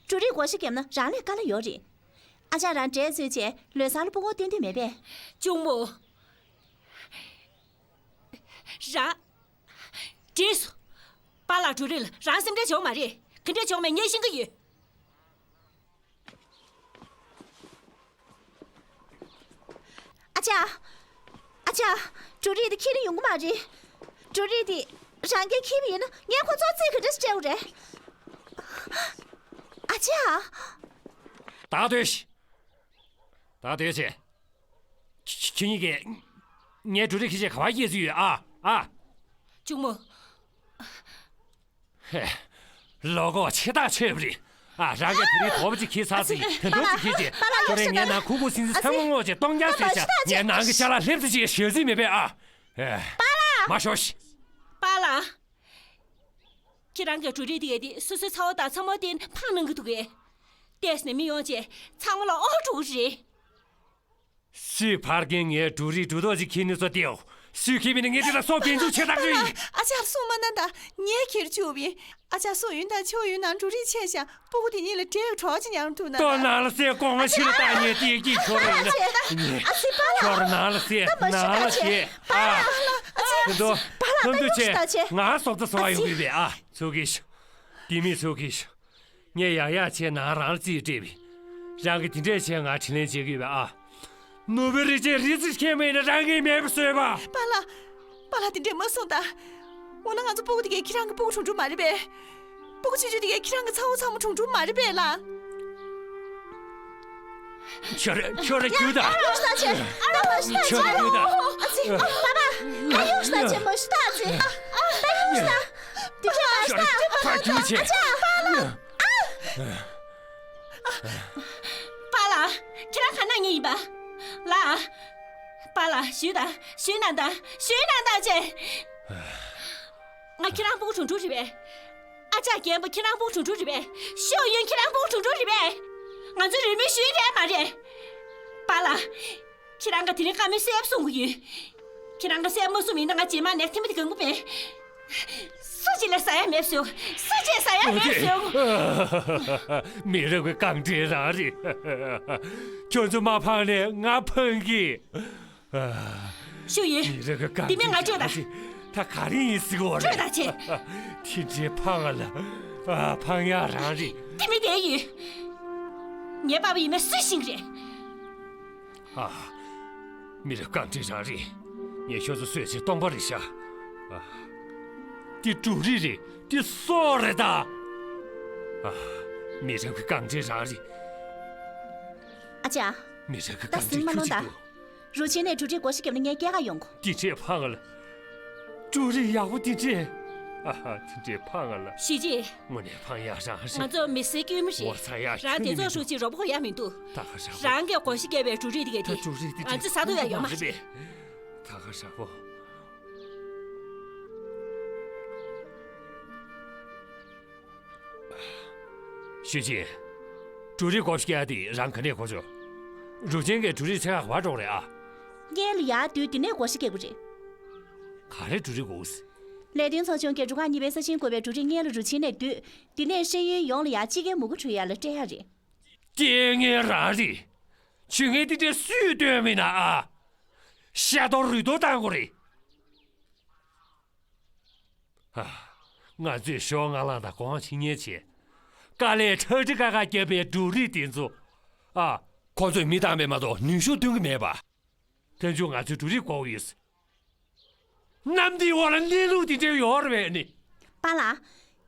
འབྲུ་རིགས་བགོ་བཤའ་བརྒྱབ་ན་རང་ལས་དཀའ་ལས་ཡོད་རེད། ཨ་ཅག་རང་འདྲེ་བཙོས་བྱས་ལོ་གསར་ལ་སྤུ་གུ་སྟོན་འདོད་མེད་པས། གཅུང་མོ། རང་། འདྲེས་སོང་། པཱ་ལགས་འབྲུ་རིགས་ལ་རང་སེམས་ཁྲལ་བྱེད་དགོས་མ་རེད། ག་འདྲས་བྱུང་མིན་ངས་ཤེས་ཀྱི་ཡོད། ཨ་ཅག་ཨ་ཅག་འབྲུ་རིགས་དེ་ཁྱེར་ཡོང་གི་མ་རེད། འབྲུ་རིགས་དེ་རང་གིས་ཁྱེར་བ་ཡིན་ན་ངས་ཁོ་ཚོར་རྩིས་ག་འདྲས་སྤྲད་དགོས་རེད། ཨ་ཅག་ད་སྡོད་ཤིག་ད་སྡོད་ཤིག་ཁྱེད་གཉིས་ཀས་ངའི་འབྲུ་རིགས་ཁྱེར་བྱས་ག་པར་སྐྱེལ་རྩིས་ཡོད་ཨ། ཨ། གཅུང་མོ། ཧེ། བློ་ཁོག་ཆེ་ཐག་ཆོད་པ་རེད། ཨ། རང་གིས་དེ་རིང་དོག་པ་ཅིག་ཁྱེར་ཚར་ཟིན་དེ་འདྲ་ཅིག་ཁྱེར་བྱས་ཁྱོད་རང་ངའི་ནང་ཁུག་ཁུག་སིང་སིང་ཚང་མ་སྔོག་བྱས་སྟོང་རྐྱང་བཟོས་ཤག་ངའི་ནང་གི་ཅ་ལག་ལྷེབ་ཙམ་ཅིག་ཞལ་རྩིས་མེད་པས་ཨ། ཧེ། མ་ཤོར་ཤིག་པཱ་ལགས། ཁྱེད་རང་གི་འབྲུ་རིགས་དེ་གས་དེ་སོ་སོའི་ཚ་བོ་དང་ཚ་མོ་དེ་ཕངས་གནང་གི་འདུག་གས། བལྟས་ནས་མི་ཡོང་བྱས་ཚང་མ་ལ་ཨོ་འགྲོ་གི་རེད། སུས་ཕར་རྒན་ངའི་འབྲུ་རིགས་འབྲུ་ཐོག་ཅིག་ཁྱེར་ནས་ཚོ་སྟེའོ། སུས་ཁྱེར་མིན་ན་ངས་དེ་ལ་སྲོག་འབེན་འཛུགས་བྱེད་ཐག་ཆོད་ཡིན། ཨ་ཅག་སྲུང་མ་ན་ད་ངས་ཁྱེར་བཅུག་པ་ཡིན། ཨ་ཅག་སྲུང་ཡུན་དང་ཆུ་ཡུན་ནང་འབྲུ་རིགས་ཆད་ཤག་སྤུ་གུ་དེ་གཉིས་ལ་འབྲས་གྲོགས་ཅིག་མྱངས་འདུག་ན་ད། ལྟོ་ནང་ལ་བསྲེགས་སྒོ་ང་ཕྱི་ལ་བཏང་ཉེ་ཏིག་ཀིག་ཁྱོར་རེད་ན། ཨ་ཅེ། ཨ་ཅེ་པཱ་ལགས། ཁྱོར་ནང་ལ་བསྲེགས་ད་མ་ཤི་ནང་ལ་ད་ཅེ། བསྲེགས་ཨ། པཱ་ལགས། ཨ་ཅེ། དེ་ཚོ་པཱ་ལགས་ལྷམ་ད་འདུག་ཡོང་ཤི་ད་ཅེ། ང་སོབ་ད་སོ་བ་ཡོང་གི་རེད་ཨ། ཚུགས་ཀྱི་ཤོག་དེ་མི་ཚུགས་ཀྱི་ཤོག་ངས་ཡག་ཡག་བྱས་ནང་རང་ལ་རྩིས་སྤྲད་པས། རང་གིས་དེ་འདྲས་བྱས་ང་དྲིན་ལན་འཇལ་གི་ཡོད་པས་ཨ། ནོར་བུའི་རི་ཅན་རི་ཙིག་ཁྱེད་མ་ཡིན་ན་རང་གིས་མེད་པ་བཟོས་པ། པཱ་ལགས། པཱ་ལགས་དེ་འདྲས་མ་གསུངས་ད། འོ་ན་ང་ཚོ་སྤུ་གུ་དེ་གས་ཁྱེད་རང་གི་སྤུ་གུ་གྲུང་གྲུང་མ་རེད་པས། སྤུ་གུ་ཆུང་ཆུང་དེ་གས་ཁྱེད་རང་གི་ཚ་བོ་ཚ་མོ་གྲུང་གྲུང་མ་རེད་པས་ལགས། ཁྱོད་ར་ཁྱོད་ར་རྒྱུགས་དང་། ཨ་ཡོང་ཤི་ད་ཅེ། ཨ་ཡོང་ཤི་ད་ཅེ། ཁྱོད་ར་རྒྱུགས་དང་། ཨ་ཙི། པཱ་ལགས། ཨ་ཡོང་ཤི་ད་ཅེ་མ་ཤི་ད་ཅེ། ཨ་ཨ་ཡོང་ཤི་ད། དེ་ཁྱོད་མ་ཤི་ད། ཕར་རྒྱུགས་བྱས། ཨ་ཅག་པཱ་ལགས། པཱ་ལགས། ཁྱེད་རང་ག་ན་ཉེ་ཡིན་པ། ལགས། པཱ་ལགས་ཞུས་དང་ཞུས་གནང་དང་ཞུས་གནང་དང་ཅེ། ང་ཁྱེད་རང་སྤུ་གུ་གྲུང་གྲུང་རེད་པས། ཨ་ཅག་རྒན་པོ་ཁྱེད་རང་སྤུ་གུ་གྲུང་གྲུང་རེད་པས། ཤོག་ཡོན་ཁྱེད་རང་སྤུ་གུ་གྲུང་གྲུང་རེད་པས། ང་ཚོ་རེས་མོས་ཞུས་རེད་མ་རེད། པཱ་ལགས། ཁྱེད་རང་ག་དེ་རིང་བཀའ་མོལ་གསལ་པོ་གསུང་གི་ཡོད། ཁྱེད་རང་ག་གསལ་པོ་མ་གསུངས་མིན་ན་ང་རྗེས་མ་ནས་ཐེངས་མ་དེ་གང་གི་མེད། སུ་གཅིག་ལ་ཟ་ཡ་མེད་བཟོས། སུ་གཅིག་ཟ་ཡ་མེད་བཟོས། མི་རབས་ཀྱི་རྐང་འདྲེན་རང་རེད། ཁྱོད་ཚོ་མ་ཕངས་ནས་ང་ཕངས་གི། ཤོག་ཡོན། མི་རབས་ཀྱི་རྐང་འདྲེན་རང་རེད། ད་ག་རེ་ཡིན་ཟེར་གོ་རེད། སྤྲོད་ད་ཅེ། དེ་འདྲའི་ཕངས་ལ། ཕངས་ཡ་རང་རེད། དེ་མི་དེ་ཡོད། ངའི་པ་ཕ་ཡིན་ན་སུས་ཤེས་ཀྱི་རེད། ཨ། མི་རབས་རྐང་འདྲེན་རང་རེད། ངས་ཁྱོད་ཚོ་གསོད་བྱེད་སྟོང་པ་རེད་ཤག་ཨ། འདི་འབྲུ་རིགས་རེད། འདི་སྲོག་རེད་ད། ཨ། མི་རབས་ཀྱི་རྐང་འདྲེན་རང་རེད། ཨ་ཅག་མི་རབས་ཀྱི་ད་རྐང་ཟིང་མ་འདྲེན་ཁྱོད་ནོར་ད། ཅིག་འདུག་རུ་ཆེན་ནས་འབྲུ་རིགས་བགོ་བཤའ་བརྒྱབ་ན་ངས་སྐྱེལ་ག་ཡོང་གོ། འདི་འདྲས་ཕངས་ལ། འབྲུ་རིགས་ཡག་པོ་འདི་འདྲས། ཨ་ཧ། འདི་འདྲས་ཕངས་ལ། ཞུས་ཅི། དངོས་གནས་ཕངས་ཡག་རང་རེད། ང་ཚོ་མི་སེར་དཀྱུས་མ་རེད། ངོ་ཚ་ཡག་རང་ཁྱོན་ནས་དེ་ཚོ་མི་འདུག་ཧྲུའུ་ཅི་རོགས་པ་ཡག་མི་འདུག་ད་ག་ཧྲ་པོ། རང་གིས་བགོ་བཤའ་བརྒྱབ་པའི་འབྲུ་རིགས་དེ་གས་དེ། ད་འབྲུ་རིགས་དེ་ང་ཚོས་ཟ་ཐུབ་ཡག་ཡོད་མ་རེད། ད་ག་ཧྲ་པོ། ཞུས་ཅི། འབྲུ་རིགས་བགོ་བཤའ་རྒྱག་དེ་རང་ག་ནས་བགོ་ཆོག་རུ་ཆེན་གྱིས་འབྲུ་རིགས་ཚད་ཁག་ག་པར་འགྲོ་གི་རེད་ཨ། སྔོན་ལ་ཡར་བསྡུས་དེ་ནས་བགོ་བཤའ་རྒྱག་དགོས་རེད། ག་རེ་འབྲུ་རིགས་དགོས་ཟེར། ལས་དོན་ཚོགས་ཆུང་གིས་འབྲུ་ཁག་གཉིས་པའི་ས་ཞིང་བགོ་བའི་འབྲུ་རིགས་སྔོན་ལ་རུ་ཆེན་ནས་བསྡུས། དེ་ནས་ཤེས་ཡོན་ཡོངས་ལ་ཡར་སྤྱི་ཁའི་མུ་གུ་འཕྲོད་ཡག་ལ་སྤྲད་ཡག་རེད། ལྟས་ངན་རང་རེད། ཇུས་ངན་དེ་འདྲས་སུས་བཏོན་མིན་ན་ཨ། ཤ་གཏོར་རུས་གཏོར་བཏང་དགོས་རེད། ཨ། ང་ཚོས་ཞོགས་སྔ་ལངས་དང་གོང་ཕྱིན་ཉལ་བྱས། དཀའ་ལས་ཁྲག་དྲི་ཁ་ཁ་བརྒྱབ་པའི་འབྲུ་རིགས་དེ་ཚོ། ཨ། ཁོ་ཚོས་མི་བཏང་བས་མ་གཏོགས་ནུས་ཤུགས་སྟོན་གྱི་མེད་པ། དེ་ཚོ་ང་ཚོའི་འབྲུ་རིགས་དགོས་ཡོད། གནམ་འདིའི་འོག་ལ་གནས་ལུགས་དེ་འདྲ་ཡོད་རེད་པས་ནི། པཱ་ལགས།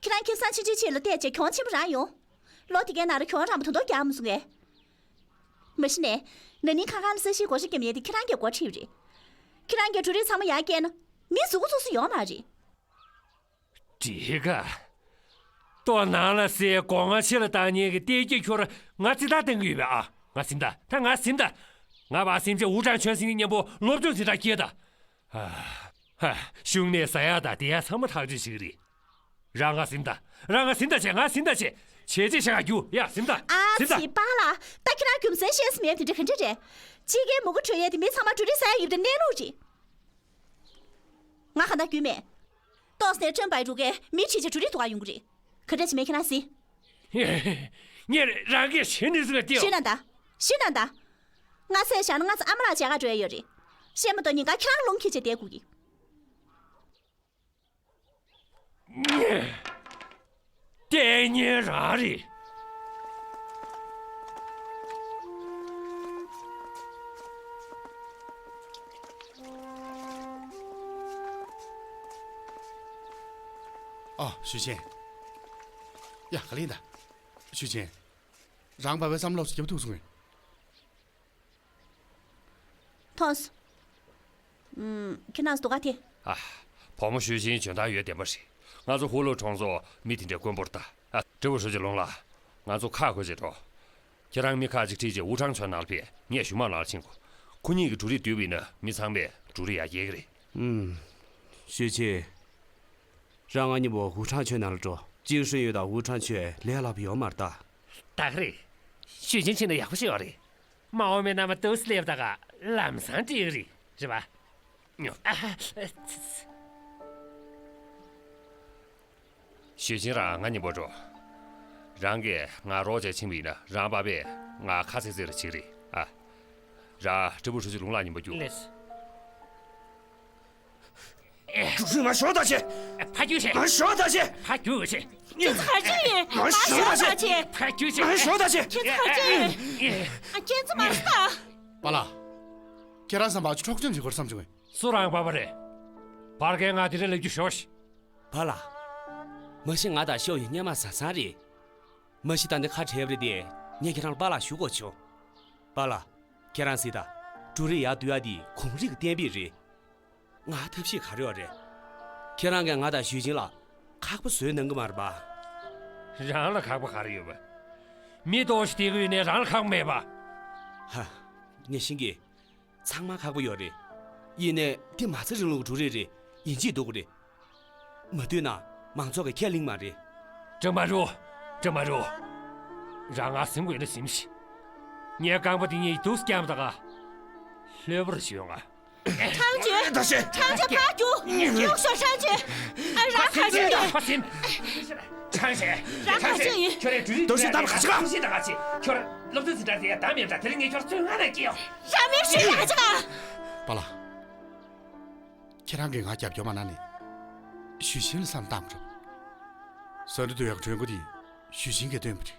ཁྱེད་རང་ཁེ་བཟང་ཕྱིན་ཅི་ཕྱིན་ལ་བལྟས་བྱས་གྱོང་ཆེན་པོ་རག་ཡོང་། ལོ་དེ་གའི་ནང་ལ་གྱོང་རག་མ་ཐུབ་མདོག་རྒྱག་མ་སོང་ངས། མ་གཞི་ནས། ན་ནིང་ཁ་ཁ་ལ་ས་གཞིའི་བགོ་བཤའ་བརྒྱབ་ཡས་དེ་ཁྱེད་རང་གིས་སྒོ་ཁྲིད་པ་རེད། ཁྱེད་རང་གིས་འབྲུ་རིགས་ཚང་མ་ཡར་བསྐྱལ་ན། མི་གཟུགས་པོ་ཚུགས་སུ་ཡོང་མ་རེད། འགྲིག་ག་ལྟོ་ནང་ལ་ཟས་སྒོ་ང་ཕྱི་ལ་བཏང་མཁན་གྱི་ལྟས་ཀྱི་ཁྱོར་ང་རྩིས་རྟགས་བསྟན་གྱི་ཡོད་པས་ཨ། ང་ཟིན་ད། ད་ང་ཟིན་ད། ང་བ་སེམས་ཅན་ཝུ་ཀྲང་ཆོན་སིང་གི་མཉམ་པོ་སློབ་སྦྱོང་འཛིན་གྲྭ་སྐྱེལ་ད། ཨ། ཧ། གཞུང་ནས་ཟ་ཡག་དང་བསྡད་ཡག་ཚང་མ་ཐག་གཅོད་བྱེད་ཀྱི་རེད། རང་ང་ཟིན་ད། རང་ང་ཟིན་ད་བྱས། ང་ཟིན་ད་བྱས། བྱས་རྗེས་བཞག་རྒྱུ་ཡ་ཟིན་ད། ཨ་ཟིན་ད། ཙི་པཱ་ལགས། ད་ཁྱེད་རང་རྒྱུ་མཚན་ཤེས་སུ་མེད་པ་དེ་འདྲ་ག་འདྲ་རེད། དཔྱིད་ཀའི་མུ་གུ་འཕྲོད་ཡས་དེ་མི་ཚང་མ་འབྲུ་རིགས་ཟ་ཡག་ཡོད་པའི་གནས་ལུགས་རེད། ང་གང་ལྟར་རྒྱུས་མེད། ཏོག་ཙམ་ནས་ཁྲོན་པའི་རུ་ཁའི་མི་ཁྲིད་བྱས་འབྲུ་རིགས་དོ་ག་ཡོང་གི་རེད། ག་འདྲ་བྱས་མིན་ཁྱེད་རང་གཟིགས། ངས་རང་གིས་བྱས་ནས་ཟིན་ལ་བལྟས། ཤེས་ན་ད། ཤི་ན་ད། ང་སེམས་བཞག་ན་ང་ཚོ་ཨ་མ་ལགས་མཇལ་ཁ་འགྲོ་ཡ་ཡོད་རེད། ཤེས་མ་གཏོགས་ཉིན་གང་ཁྱེད་རང་རླུང་འཁྱེར་བྱས་བསྡད་དགོས་ཀྱི། ལྟས་ངན་རང་རེད། ཨ། ཞུས་ཅིན། ཡ། ག་ལེན་ད། ཞུས་ཅིན། རང་པ་ཕའི་བསམ་བློ་སུ་རྒྱབ་ཐུག་སོང་ངས། ཐོངས། ཨུམ། ཁྱེད་རང་སྡུག་ག་དེ། ཨ། བུ་མོ་ཞུས་ཅིན་འཇོན་ཐང་ཡོད་བདེན་པ་རེད། ང་ཚོ་ཧུ་ལུ་གྲོང་ཚོ་མི་དེ་འདྲའི་དཀོན་པོར་ལྟ། ཨ། ཀྲི་པུ་ཧྲུའུ་ཅི་ལུང་ལགས། ང་ཚོ་ཁག་དགོས་ཅེས་འགྲོ། ཁྱེད་རང་མི་ཁག་ཅིག་ཁྲིད་ཅིག་ཝུ་ཁྲང་ཆོན་ནང་ལ་ཕེབས། ངས་ཞུ་མ་ལགས་ཕྱིན་གོ། ཁོ་གཉིས་ཀྱིས་འབྲུ་རིགས་བསྡུས་པ་ཡིན་ན་མི་ཚང་མས་འབྲུ་རིགས་ཡར་སྐྱེལ་གི་རེད། ཨུམ། ཞུས་ཅིན། རང་ང་གཉིས་པོ་ཝུ་ཁྲང་ཆོན་ནང་ལ་འགྲོ། ཅིང་ཧྲུན་ཡུས་དང་ཝུ་ཁྲང་ཆོན་ལས་སླ་པོ་ཡོད་མ་རེད་ད། ད་ག་རེད། ཞུས་ཅིན་ཕྱིན་ན་ཡག་པོ་ཞིག་ཡོད་རེད། མ་འོངས་པའི་མནའ་མ་ཏོག་ཙམ་སླེབས་ད་ག་ལམ་སང་འགྲིག་གི་རེད། རེད་པ། ཨ་ཧ། ཞུས་ཅིན་རང་ང་གཉིས་པོ་འགྲོ། རང་གིས་ང་རོགས་བྱས་ཕྱིན་པ་ཡིན་ན་རང་པ་ཕས་ང་ཁ་ཚིག་ཚིག་རེ་བྱེད་ཀྱི་རེད་ཨ། རང་ཀྲི་པུ་ཧྲུའུ་ཅི་ལུང་ལགས་གཉིས་པོ་རྒྱུགས། ལེས། འབྲུ་རིགས་ང་ཞོག་ད་ཆེ། ཕ་རྒྱུགས་ཆེ། ང་ཞོག་ད་ཆེ། ཕ་རྒྱུགས་ཆེ། ཁྱེད་ཚོ་ག་རེ་བྱེད་ཡིན། ང་ཞོག་ད་ཆེ། ཕ་རྒྱུགས་ཆེ། ང་ཞོག་ད་ཆེ། ཁྱེད་ཚོ་ག་རེ་བྱེད་ཡིན། ཨ། ཁྱེད་ཚོ་མ་ཟ། པཱ་ལགས། ཁྱེད་རང་བསམ་པ་འཁྲོག་བཅོམ་བྱེད་དགོས་བསམ་བྱུང་། སུ་རང་པ་ཕ་རེད། བར་གའི་ང་དེ་རིང་ལས་རྒྱུ་ཞོག་ཤིག་པཱ་ལགས། མ་གཞི་ང་དང་ཤོ་ཡི་སྔོན་མ་བཟའ་ཚང་རེད། མ་གཞི་ད་ནི་ཁ་བྲལ་བ་རེད་དེ། ངས་ཁྱེད་རང་ལ་པཱ་ལགས་ཞུ་དགོས་བྱུང་། པཱ་ལགས། ཁྱེད་རང་གཟིགས་དང་། འབྲུ་རིགས་ཡར་བསྡུ་ཡ་འདི་གོང་རིམ་གྱི་གཏན་འབེབས་རེད། ང་ཐབས་ཤེས་ག་རེ་ཡོད་རེད། ཁྱེད་རང་གིས་ང་དང་ཞུས་ཅིན་ལ་ཁག་པོ་བཟོས་གནང་གི་མ་རེད་པ། རང་ལ་ཁག་པོ་ག་རེ་ཡོད་པ། མི་ལྟོགས་ཤིང་བསྡད་ཀྱི་ཡོད་ནའི་རང་ལ་ཁག་པོ་མེད་པ། ཧ། ངས་ཤེས་ཀྱི། ཚང་མ་ཁག་པོ་ཡོད་རེད། ཡིན་ནའི་འདི་མ་རྩ་རིང་ལུགས་ཀྱི་འབྲུ་རིགས་རེད། ཡིན་གཅིག་སྡུག་གི་རེད། མ་བསྡུས་ན་མང་ཚོགས་ཀྱིས་ཁས་ལེན་མ་རེད། ཀྲི་མ་རུ། ཀྲི་མ་རུ། རང་ང་ཟིན་དགོས་ན་ཟིན་ཞིག་ངའི་རྐང་པ་འདི་གཉིས་སྡུག་སྐྱམ་ད་ག་ལྷོད་པོར་བཞུགས་ང་། ཁྲང་ཅུན། ཁྲང་ཅུན་ཕར་རྒྱུགས། རྒྱུགས་ཤོག་ཁྲང་ཅུན། ཨ། རང་ག་ཅི་ཡིན། ཁྲང་ཅུན། རང་ག་ཅི་ཡིན། ཁྱོད་རང་འབྲུ་རིགས་འདུག་སེ་ལྟ་བ་ག་ཅི་ག་ཁྱོད་སློབ་སྟོན་ཟིན་གྲྭ་ཟེར་ཡ་ད་མེད་འདྲ། དེ་རིང་ངས་ཁྱོད་ཚོད་ང་ལ་སྐྱེལ་ཡོང་། རང་མི་ཤི་ཡ་ཅི་ག་པཱ་ལགས། ཁྱེད་རང་གིས་ང་རྒྱབ་སྐྱོར་མ་གནང་ནས། ཞུས་ཅིན་ལ་བསམ་བཏང་རོགས། ཟ་འབྲུ་བསྡུ་ཡག་གྲོས་འགོ་དེ་ཞུས་ཅིན་གྱིས་བཏོན་པ་རེད།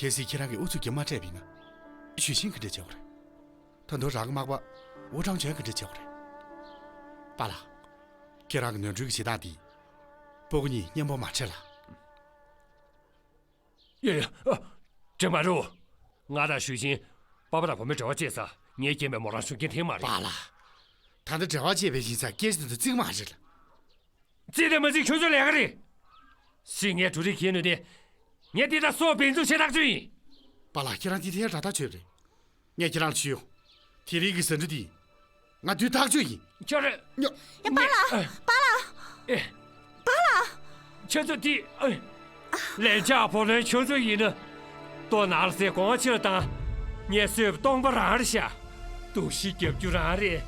གལ་སྲིད་ཁྱེད་རང་གིས་ཨུ་ཚུགས་ཀྱིས་མ་སྤྲད་པ་ཡིན་ན། ཞུས་ཅིན་ག་འདྲ་བྱེད་དགོས་རེད། ད་དུང་རང་གི་མག་པ་ཝུ་ཁྲང་ཆོན་ག་འདྲ་བྱེད་དགོས་རེད། པཱ་ལགས། ཁྱེད་རང་གི་ནོར་འཁྲུལ་གྱི་བྱེད་སྟངས་དེ། སྤུ་གུ་གཉིས་མཉམ་པོ་མ་ཁྲིད་ལ། ཡ་ཡ། ཨ། ཀྲི་མ་རུ། ང་དང་ཞུས་ཅིན་པ་ཕ་དང་བུ་མོའི་འབྲེལ་བ་བཅད་ཚར། ངས་རྐྱེན་པས་མོ་རང་ཤུགས་རྐྱེན་ཐེབས་མ་རེད། པཱ་ལགས། ད་ལྟ་འབྲེལ་བ་བཅད་པའི་ཡིན་ཙང་སྐད་ཆ་དེ་ཚོ་རྩིག་མ་རེད་ལ། རྩིག་དང་མ་རྩིག་ཁྱོད་ཚོའི་ལས་ཀ་རེད། སྲིད་ངས་འབྲུ་རིགས་གྱེས་ནུས་ཏེ། ངས་འདི་དག་སོགས་འབེན་འཛུགས་བྱེད་ཐག་ཆོད་ཡིན། པཱ་ལགས། ཁྱེད་རང་འདི་ཐད་ར་ཐག་ཆོད་རེད། ངས་ཁྱེད་རང་ལ་ཞུས་ཡོང་། དེ་རིང་གི་ཟ་འབྲུ་འདི། ང་བསྡུ་ཐག་ཆོད་ཡིན། ཁྱོད་རེད། ཉོ། ཨེ། པཱ་ལགས། པཱ་ལགས། ཨེ། པཱ་ལགས། ཁྱོད་ཚོ་འདི། ཨེ། ལན་ཆགས་ཕོ་ལོན་ཁྱོད་ཚོ་ཡིན་ན། ལྟོ་ནང་ལ་ཟས་གོང་ཕྱིར་བཏང་། ངས་གསོས་པའི་སྟོང་པ་རང་རེད་ཤག་སྡུག་ཤི་རྒྱབ་རྒྱུ་རང་རེད།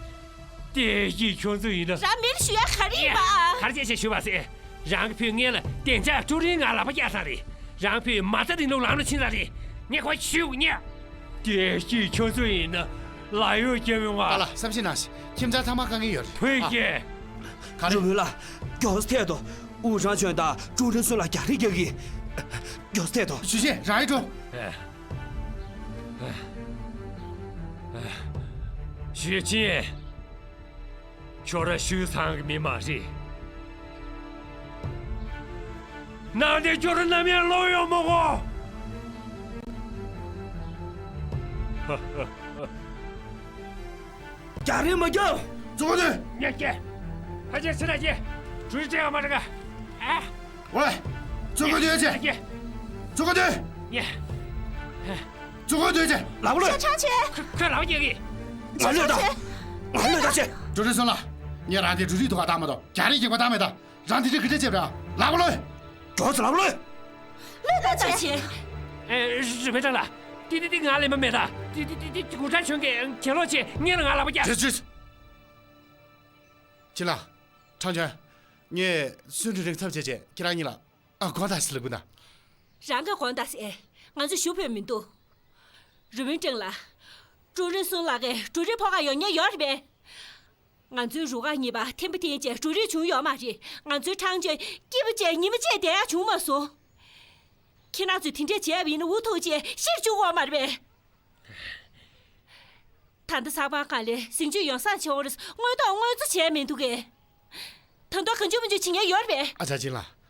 བདེ་སྐྱིད་ཁྱོད་ཚོ་ཡིན་ན། རང་མིར་ཞུ་ཡ་ག་རེ་ཡིན་པ། གར་བྱས་ཞེས་ཞུ་བ་ཟེར། རང་གི་བུས་སྔོན་ལ་བདེ་འཇགས་ཀྲུའུ་རིན་ང་ལག་པ་བཀྱག་ཚར་རེད། རང་བུས་མ་རྩ་རིང་ལུགས་ལམ་ལ་ཕྱིན་ཚར་རེད། ངས་ཁོ་ཞུ་ཉེ། བདེ་སྐྱིད་ཁྱོད་ཚོ་ཡིན་ན་ལ་ཡོད་རྒྱབ་ཡོང་ང་། པཱ་ལགས། བསམ་ཤེས་གནང་ཞིག་ཁྱིམ་ཚང་ཚང་མ་དཀའ་ངལ་ཡོད་རེད། བུ་ཨ། སྐྱེ། ག་རེ། ཀྲུའུ་རིན་ལགས། མགྱོགས་ཐད་དོ། ཝུ་ཁྲང་ཆོན་དང་ཀྲུའུ་རིན་ཚོ་ལ་རྒྱག་རེས་རྒྱག་གི། མགྱོགས་ཐད་དོ། ཞུས་ཅིན་རང་ཡིན་འགྲོ། ཞུས་ཅིན། ཁྱོད་ར་ཞུས་ཚང་གི་མི་མ་རེད། ནང་དེ་ཁྱོད་ར་ནམ་ཡང་ལོག་ཡོང་མ་དགོས། རྒྱག་རེས་མ་རྒྱག་གཙོ་བོ་དེ། ཉེ་སྐྱེ། ཕ་ཆེ་སི་ར་ཆེ། གྲུ་ཆེ་ཨ་མ་ར་ག་ཨ། ཝེ། གཙོ་བོ་དེ་ཆེ། ཉེ་སྐྱེ། གཙོ་བོ་དེ། ཉེ། གཙོ་བོ་དེ་ཆེ། ལབ་ལོས། ཁྱོད་ཆང་ཆེ། ཁོས་ལབ་རྒྱག་གི། ང་ལོས་ད། ང་ལོས་ད་ཆེ། ཀྲུའུ་རིན་ཚོ་ལ། ངས་རང་དེ་འབྲུ་རིགས་འདུ་བ་བཏང་མ་གཏོགས་རྒྱག་རེས་རྒྱག་པ་བཏང་མེད་ད། རང་དེ་འདྲ་གི་འདྲ་བྱེད་པ་ལབ་ལོས། མགྱོགས་ལབ་ལོས། ལོས་ད་ཆེ། ཨེ། རུས་པའི་གྲངས་ལ། ཏི་ཏི་ཏི། ང་ལེན་པ་མེད་ད། ཏི་ཏི་ཏི་ཏི། གུ་ཁྲ་ཆུང་གིས་གྱེན་ལོག་བྱས་ངས་ལ་ང་ལག་པ་བརྒྱབ། ཅི། ཅི། ཅི་ལ། ཁྲང་ཆོན། ངས་སུན་ཀྲུའུ་རིན་ཚབ་བྱས་བྱས་ཁྱེད་རང་གཉིས་ལ། ཨ། དགོངས་དག་ཟེར་ལབ་ན། རང་གིས་དགོངས་དག་ཟེར། ང་ཚོས་ཞུ་ཕོད་མི་འདུག་རུ་མིན་ཀྲེང་ལགས། ཀྲུའུ་རིན་སུན་ལགས་ཀྱིས་ཀྲུའུ་རིན་ཕོ་ཁ་ཡོང་ཉེན་ཡོད་རེད་པས། ང་ཚོའི་རུ་ཁག་གཉིས་པ་ཐེམ་པ་ཐེན་བཅས་གྲུ་རིགས་བྱུང་ཡོད་མ་རེད། ང་ཚོའི་ཁྲང་ཅོན་སྐྱིད་པོ་བྱས་ཉི་མ་བྱས་བསྡད་ཡག་བྱུང་མ་སོང་། ཁྱེད་རང་ཚོས་དེ་འདྲས་བྱས་པ་ཡིན་ན་འུ་ཐུག་བྱས་ཤི་བཅུག་དགོས་མ་རེད་པས། ད་ལྟ་ས་པང་ཁང་ལས་ཟིང་ཆུ་ཡོང་སང་ཆེ་བོར་དངུལ་ཐོག་དངུལ་རྩིས་བྱས་མི་འདུག་གས། ད་དུང་གང་བྱུང་མང་བྱུང་བྱེད་མཁན་ཡོད་རེད་པས། ཨ་ཅག་ཅིན་ལགས།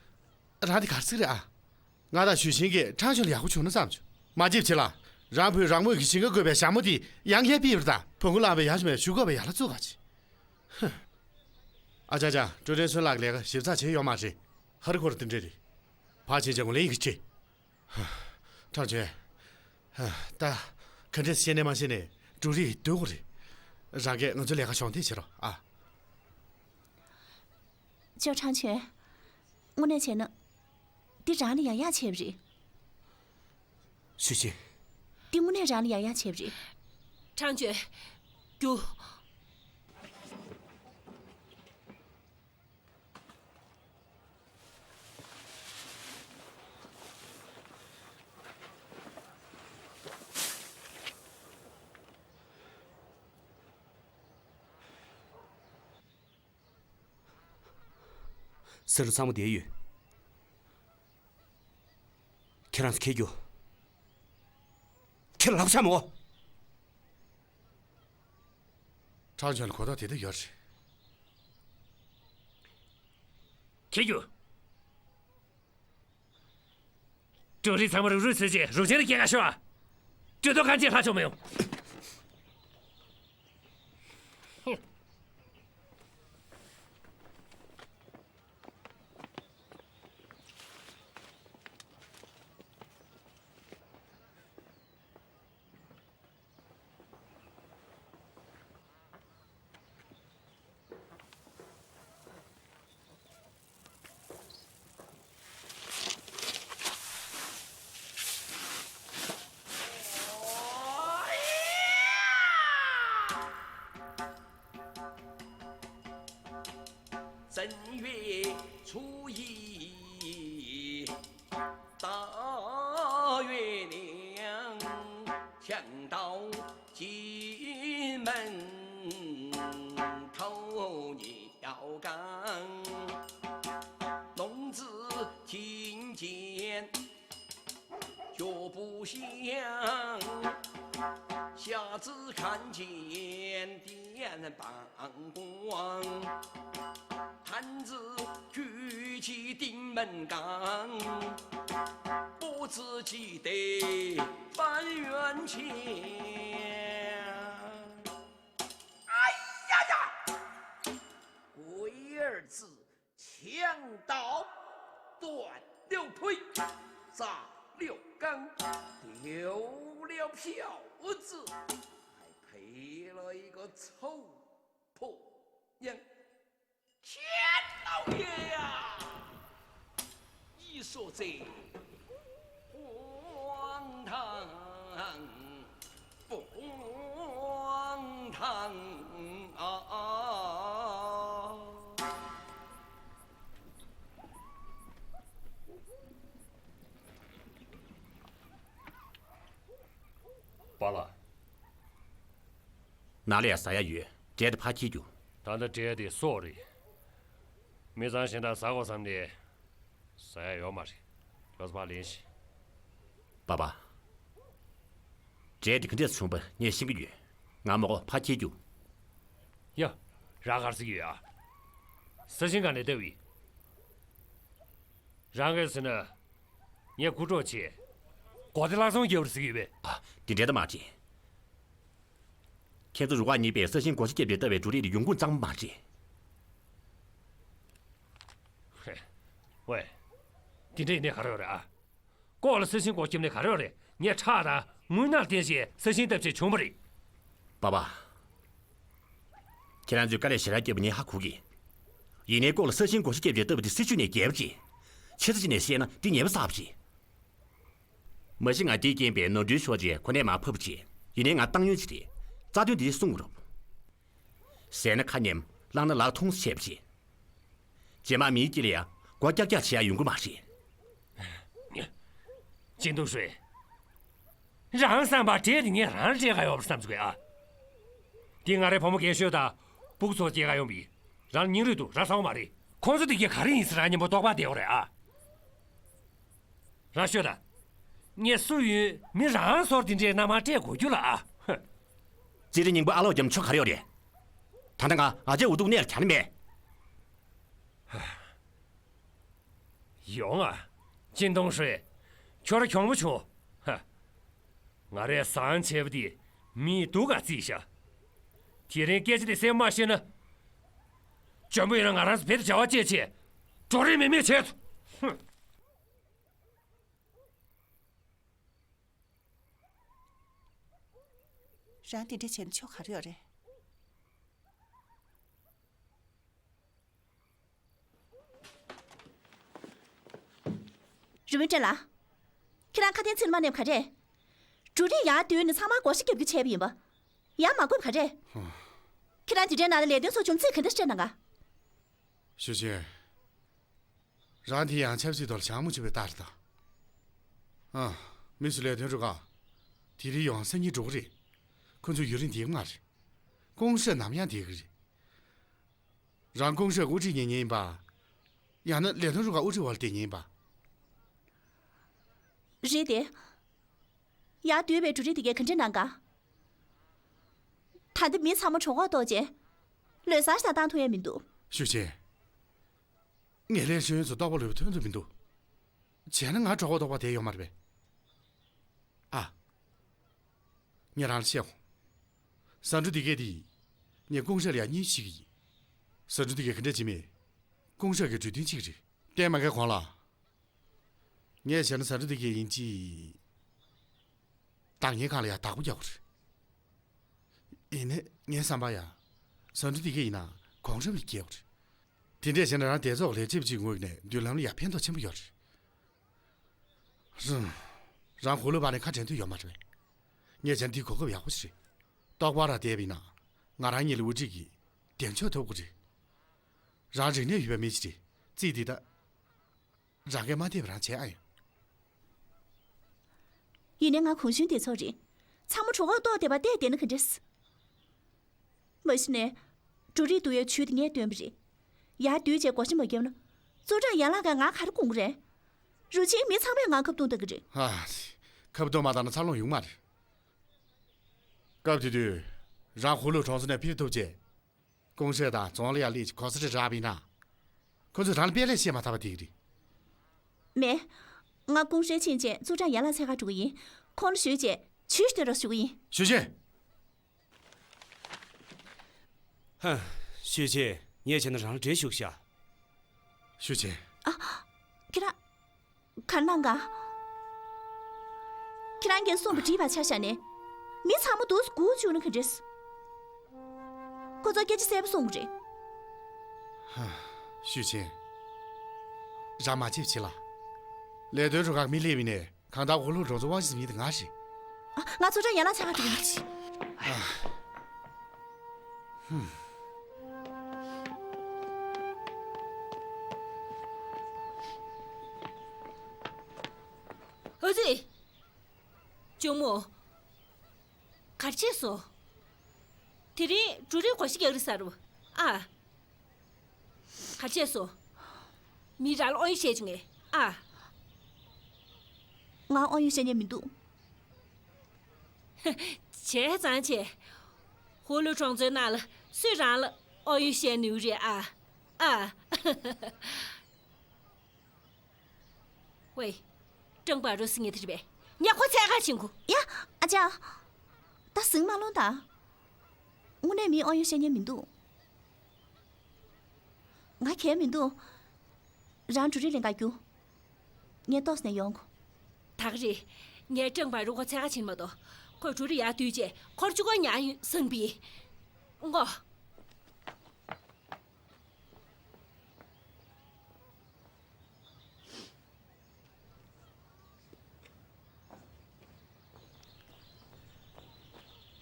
རང་དེ་ག་རེ་ཟེར་གྱི་རེད་ཨ། ང་དང་ཞུས་ཆིན་གྱིས་ཁྲང་ཅོན་ལ་ཡག་པོ་བྱུང་ན་བསམ་བྱུང་། མ་བརྗེད་བྱེད་ལ། རང་བུས་རང་མོས་ཀྱི་ཞིང་ཁ་བཀོད་པའི་ཞྭ་མོ་དེ་ཡང་བསྐྱར་ཕུད་པར་ད། བོང་གུ་བླངས་པའི་ཡག་ཤོས་མེད་ཞུ་དགོས་པའི་ཡག་ལ་བཙུགས་ག་ཅི། ཧུ། ཨ་ཅག་ཅག་ཀྲུའུ་ཀྲེང་སུན་ལགས་ཀྱི་ལས་ཀ་ཞིབ་ཚགས་བྱས་ཡོད་མ་རེད། ཧ་རི་ཁོ་ར་དེ་འདྲས་རེད། ཕར་ཕྱིན་བྱ་ངོ་ལེན་ཡིན་གྱི་ཆེ། ཧ། ཁྲང་ཅོན། ཧ། ད་ག་འདྲས་ཤེས་ནས་མ་ཤེས་ནས་འབྲུ་རིགས་སྡུག་གོ་རེད། རང་གིས་ང་ཚོའི་ལས་ཀ་གཞོགས་འདེགས་བྱེད་རོགས་ཨ། ཅོ་ཁྲང་ཅོན། དངོས་གནས་བྱས་ན། འདི་རང་ལ་ཡག་ཡག་བྱས་པ་རེད། ཞུས་ཆིན། འདི་དངོས་གནས་རང་ལ་ཡག་ཡག་བྱས་པ་རེད། ཁྲང་ཅོན། རྒྱུགས། སེམས་ལ་བསམ་བློ་བསྡད་ཡོད། ཁྱེད་རང་ཚོ་ཁྱེར་རྒྱུགས། ཁྱེད་ལབ་ཤ་མོ། ཁྲང་ཅོན་ལ་གོ་རྟོགས་དེ་འདྲ་ཡོད་རེད། ཁྱེར་རྒྱུགས། ཀྲུའུ་རིན་ཚང་མ་རུབ་རུབ་བྱས་རྗེས་རུབ་ཆེན་ལ་སྐྱེལ་ག་ཤོག་ཨ། གྲོས་ཐོག་གང་ཅི་ལྷག་ཆོག་མི་ཡོང་།哎呀呀！鬼儿子强盗，断了腿，砸了缸，丢了票子，还赔了一个臭婆娘。天老爷呀！你说这荒唐不荒唐啊？པཱ་ལགས། ནང་ལ་ཡ་ཟ་ཡ་ཡོད། འབྲས་དེ་ཕར་འཁྱེར་རྒྱུགས། ད་ལྟ་འབྲས་དེ་སོག་རེད། མི་ཚང་གཞན་དག་ཟ་དགོས་བསམ་ནས་ཟ་ཡ་ཡོད་མ་རེད། ཡོད་ཚད་ཕར་ལེན་ཤིག་པཱ་པཱ། འབྲས་དེ་ག་འདྲས་བྱུང་པ་ངས་ཤེས་ཀྱི་ཡོད། ང་མ་གོ་ཕར་འཁྱེར་རྒྱུགས། ཡ། རང་ག་རེ་ཟེར་གྱི་ཡོད་ཨ། ས་ཞིང་ག་ནས་བཏབ་ཡིན། རང་གིས་ཟེར་ན། ངས་རྐུ་འཕྲོག་བྱས། གོ་བདེ་བླག་ཚོང་རྒྱབ་རེད་ཟེར་གྱི་ཡོད་པས། ཨ། དེ་འདྲའི་ད་མ་བྱེད། ཁྱེད་ཚོ་རུ་ཁག་གཉིས་པས་ས་ཞིང་བགོ་བཤའ་བརྒྱབ་སྟེ་བཏབ་པའི་འབྲུ་རིགས་དེ་ཡོང་ཁུངས་གཙང་མ་མ་རེད། ཧེ། ཝེ། དེ་འདྲའི་ནས་ག་རེ་ཡོད་རེད་ཨ། ལྐོག་ལ་ས་ཞིང་སྒོ་བརྒྱབ་ནས་ག་རེ་ཡོད་རེད། ངས་ཁྲག་དང་རྔུལ་ནག་བསྟེན་བྱས་ས་ཞིང་བཏབ་བྱས་བྱུང་བ་རེད། པཱ་པཱ། ཁྱེད་རང་ཚོས་དཀའ་ལས་ཞེ་དྲག་བརྒྱབ་པ་ངས་ཧ་གོ་གི། ཡིན་ནའི་ལྐོག་ལ་ས་ཞིང་བགོ་བཤའ་བརྒྱབ་བྱས་བཏབ་པ་དེ་སྲིད་བྱུས་ནས་འགལ་བ་རེད། ཆེ་ས་ཅིག་ནས་བཤད་ན་འདི་ཉེས་པ་བསགས་པ་རེད། མ་གཞི་ང་དེའི་རྐྱེན་པས་ནོར་འཁྲུལ་ཤོར་རྗེས་གོ་གནས་མར་ཕབ་པ་བྱས། ཡིན་ནའི་ང་ཏང་ཡོན་ཅིག་རེད། རྩ་དོན་འདི་གསུང་དགོས་རེད། ཟས་ན་ཁ་ཉན། བླངས་ན་ལག་ཐུང་བྱས་པ་རེད། རྗེས་མ་མིའི་དཀྱིལ་ལ་ཡ་མགོ་ཀྱག་ཀྱག་བྱེད་ཡ་ཡོང་གི་མ་རེད། ཅིན་ཏུང་ཧྲུའེ། རང་བསམ་པ་འདྲེ་དེ་ངས་རང་ལ་སྤྲད་ག་ཡོང་བསམ་ཚུགས་ཨ། དེ་ང་རའི་བུ་མོ་རྒན་ཤོས་དང་སྤུ་གུ་ཚོ་སྐྱེལ་ག་ཡོང་བི། རང་ལ་སྙིང་རུས་འདུག་རང་བསམ་མ་རེད། ཁོང་ཚོ་དེ་གས་ག་རེ་ཡིན་ཟེར་རང་མཉམ་པོ་རྟོགས་པ་བསྡད་ཡོད་རེད་ཨ། རང་ཤོད་ད། ངས་སུ་ཡིན་མི་རང་ཚོར་དེ་འདྲའི་སྣང་བ་སྤྲད་དགོས་རྒྱུ་ལ་ཨ། ཧ། རྩེད་རིགས་རྙིང་པ་ཨ་ལོག་རྒྱབ་ཆོ་ག་རེ་ཡོད་རེད། ད་ལྟ་ང་ཨ་ཅེ་འུ་ཐུག་གནས་ལ་གྱ་ནི་མེད། ཡོང་ཨ། ཅིན་ཏུང་ཧྲུའེ། ཁྱོད་ར་གྱོང་པོ་བྱུང་། ཧ། ང་རས་བཟང་བྱས་པ་དེ་མིས་སྡུག་ག་བརྩིས་ཤག་དེ་རིང་སྐད་ཆ་དེ་གསལ་པོ་མ་བཤད་ན། འཇོན་པོ་ཡིན་ན་ང་རང་ཚོ་བེད་དུ་བྱ་བ་བཅད་བྱས། འགྲོ་རེས་མེད་མེད་བྱས་ཚུ། ཧུམ། རང་དེ་འདྲ་བྱས་ན་ཆོ་ག་རེ་ཡོད་རེད། རུས་སྦལ་ལགས། ཁྱེད་རང་ཁ་དན་ཚིག་མ་ནེམ་ག་རེད། འབྲུ་རིགས་ཡར་བསྡུས་ནས་ཚང་མ་བགོ་བཤའ་རྒྱབ་རྒྱུ་བྱས་པ་ཡིན་པ། ཡར་མ་བགོས་པ་ག་རེད། ཧུམ། ཁྱེད་རང་འདི་འདྲའི་ནང་ལ་ལས་དོན་ཚོ་བྱུང་ཚིག་ག་འདྲ་སྤྲད་གནང་ག་ཞུ་ཆེན། རང་དེ་ཡང་ཆབ་སྲིད་ཐོག་ལ་བྱང་མོ་བྱེད་པའི་རྟགས་རེད་ད། ཨ། མི་སུ་ལས་དོན་རུ་ཁག་དེ་རིང་ཡོང་སེམས་ཉིད་འགྲོ་གི་རེད། ཁོ་ཚོ་ཡུན་རིང་བསྡད་གི་མ་རེད། ཀུང་ཧྲེ་ནམ་ཡང་བསྡད་གི་རེད། རང་ཀུང་ཧྲེ་དབུ་ཁྲིད་ཉན་ཉན་ཡིན་པ། ཡང་ན་ལས་དོན་རུ་ཁག་དབུ་ཁྲིད་འོག་ལ་བསྡད་ཉན་ཡིན་པ། རེད་དེ། ཡར་བསྡུས་པའི་འབྲུ་རིགས་དེ་གས་ག་འདྲ་གནང་ག་ད་ལྟ་མི་ཚང་མ་གྲོད་ཁོག་ལྟོགས་བྱས། ལོ་གསར་ཞིག་བཏང་ཐུབ་ཡ་མི་འདུག་ཞུ་ཆེན། ངའི་ལས་ཤེས་ཡོན་ཚོ་ལྟོགས་པ་ལུས་པ་ཐོན་ཐུབ་མི་འདུག་བྱས་ན་ང་གྲོད་ཁོག་ལྟོགས་པ་བསྡད་ཡོད་མ་རེད་པས། ཨ། ངས་རང་ལ་བཤད་གོ། ཟ་འབྲུ་འདི་གས་དེ། ངས་ཀུང་ཧྲེ་ལ་ཡ་གཉིས་ཤིག་ཡིན། ཟ་འབྲུ་འདི་གས་ག་འདྲ་བྱེད་མེད། ཀུང་ཧྲེ་གི་གྲོས་མཐུན་གཅིག་རེད། བལྟས་མ་དགའ་གོང་ལ། ངས་བྱས་ན་ཟ་འབྲུ་འདི་གས་ཡིན་གཅིག་བདག་ཉེས་ཁང་ལ་ཡ་བདག་པོ་རྒྱག་དགོས་རེད། ཡིན་ནའི་ངའི་བསམ་པར་ཡ། ཟ་འབྲུ་འདི་གས་ཡིན་ན་གོང་རིམ་ལ་སྐྱེལ་དགོས་རེད། དེ་འདྲས་བྱས་ན་རང་བདེ་ཚོགས་ལས་བྱེད་ཅིག་ངོས་ནས་མདུན་ལམ་ལ་ཡ་ཕན་ཐོགས་ཆེན་པོ་ཡོད་རེད། རང་རང་ཧུ་ལུ་བ་ནས་ཁ་དྲན་འདོད་ཡོད་མ་རེད་པས། ངས་བྱས་ན་འདི་གོ་སྐབས་ཡག་པོ་ཞིག་རེད། ལྟོགས་པ་ར་བསྡད་པ་ཡིན་ན། ང་རང་གཉིས་ལ་དབུ་ཁྲིད་ཀྱི་གདན་ཕྱོགས་ཐོབ་དགོས་རེད། རང་རིག་གནས་ཡོད་པའི་མི་ཞིག་རེད། རྩིས་འདི་ད། རང་གིས་མ་བལྟས་པ་རང་བྱས་ཨ་ཡོང་། ཡིན་ནའི་ང་གུང་གཞོན་སྡེ་ཚོགས་རེད། ཚང་མ་གྲོད་ཁོག་ལྟོགས་བསྡད་པ་བལྟས་བསྡད་ན་ག་འདྲས། མ་གཞི་ནས། འབྲུ་རིགས་བསྡུ་ཡའི་ཇུས་དེ་ངས་བཏོན་པ་རེད། ཡར་བསྡུས་བྱས་བགོ་བཤའ་མ་བརྒྱབ་ན། ཙུའུ་ཀྲང་ཡན་ལགས་ཀྱིས་ང་ག་རེ་དགོངས་ཀྱི་རེད། རུ་ཆེན་མི་ཚང་མས་ང་ཁ་བརྡུང་བཏང་གི་རེད། ཨ། ཁ་བརྡུང་མ་བཏང་ན་འཚར་ལོངས་ཡོང་མ་རེད། སྐབས་དེ་དུས། རང་ཧུ་ལུ་གྲོང་ཚོ་ནས་ཕྱིར་ཐུབ་བྱས། ཀུང་ཧྲེ་དང་རྫོང་ལ་ཡར་སླེབས་ཀྱི་གོ་ས་རེ་རག་པ་ཡིན་ན། ཁོ་ཚོས་རང་ལ་དཔེ་ལས་བཤད་མ་ཐུབ་པ་དེ་རེད། མེད། ང་ཀུང་ཧྲེ་ཕྱིན་རྗེས་ཙུའུ་ཀྲང་ཡན་ལགས་འཚོལ་ག་འགྲོ་གི་ཡིན། ཁོང་ལ་ཞུས་རྗེས་ཇུས་སྟོན་རོགས་ཞུ་གི་ཡིན། ཞུས་རྗེས། ཧ། ཞུས་རྗེས་ངས་བྱས་ན་རང་ལ་འགྲེལ་ཞུ་གི་ཤག་ཞུས་རྗེས། ཨ། ཁྱེད་རང་། ག་རེ་གནང་ག་ཁྱེད་རང་གིས་གསུངས་པ་འགྲིག་པ་ཆ་བཞག་ནས། མི་ཚང་མ་འདུག་སེ་སྒུག་བཅུག་ན་ག་འདྲས། ཁོ་ཚོ་སྐད་ཆ་གསལ་པོ་གསུང་གི་རེད། ཧ། ཞུས་ཆེན། རང་མ་ཆེབ་བྱེད་ལ། ལས་དོན་རུ་ཁག་མི་སླེབས་པ་ཡིན་ནའི་གང་ལྟར་ཧུ་ལུ་གྲོང་ཚོ་དབང་ཆ་ཟིན་མཁན་དེ་ང་རེད། ཨ། ང་ཚོ་ཀྲང་ཡན་ལགས་འཚོལ་ག་འགྲོ་གི་ཡིན། ཨ། ཧུམ། ཨོ་ཙི། ཇོ་མོ། ག་རེ་བྱས་སོང་། དེ་རིང་འབྲུ་རིགས་བགོ་བཤའ་རྒྱག་རེད་ཟེར་བ། ཨ། ག་རེ་བྱས་སོང་། མི་རང་ལ་དབང་ཡོད་བཤད་བྱུང་ངས། ཨ། ང་དབང་ཡོད་བཤད་མཁན་མི་འདུག་བྱས་ཙང་བྱས། ཧུ་ལུ་གྲོང་ཚོའི་ནང་ལ་སུས་རང་ལ་དབང་ཡོད་བཤད་ནུས་རེད་ཨ། ཨ། ཝེ། ཀྲང་པ་རུ་ཟེར་མཁན་དེ་རེད་པས། ངས་ཁོ་འཚོལ་ག་ཕྱིན་གོ། ཡ། ཨ་ཅག་ད་ཟིང་མ་སློང་དང་། དངོས་གནས་མིའི་དབང་ཡོད་བཤད་མཁན་མི་འདུག་ང་གལ་མི་འདུག་རང་འབྲུ་རིགས་ལེན་ག་རྒྱུགས། ངས་ཏོག་ཙམ་ནས་ཡོང་གོ། ད་ག་རེད། ངས་ཀྲང་པ་རུ་ཁོ་འཚོལ་ག་ཕྱིན་མ་གཏོགས། ཁོས་འབྲུ་རིགས་ཡར་བསྡུས་རྗེས་ཁོར་གཅིག་པོ་ཉར་ཡོང་ཟེར་བས། ངོ་།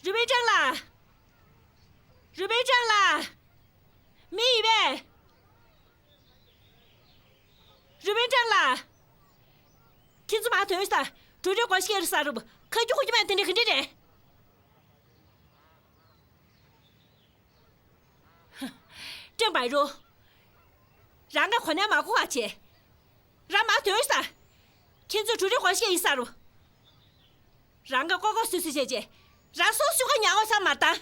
རུས་སྦལ་ཀྲང་ལགས། རུས་སྦལ་ཀྲང་ལགས། མི་ཡིན་པས། རུས་སྦལ་ཀྲང་ལགས། ཁྱེད་ཚོ་མར་ཐོན་ཤོག་དང་། འབྲུ་རིགས་སྒོར་གཞས་རེད་ཟེར་རུབ། ཁ་རྒྱུ་ཁུག་རྒྱུ་མེད་དེ་འདྲ་ག་འདྲ་རེད། ཧ། ཀྲེང་བའི་རུ། རང་གི་གོ་གནས་མ་གོ་བ་བྱས། རང་མ་ཐོན་ས། ཁྱེད་ཚོ་འབྲུ་རིགས་སྒོར་གཞས་ཡིན་ས་རུ། རང་གི་ལྐོག་ལྐོག་སུད་སུད་བྱས་བྱས། རང་སོ་སུ་ག་ཉག་འོ་ས་མ་བཏང་།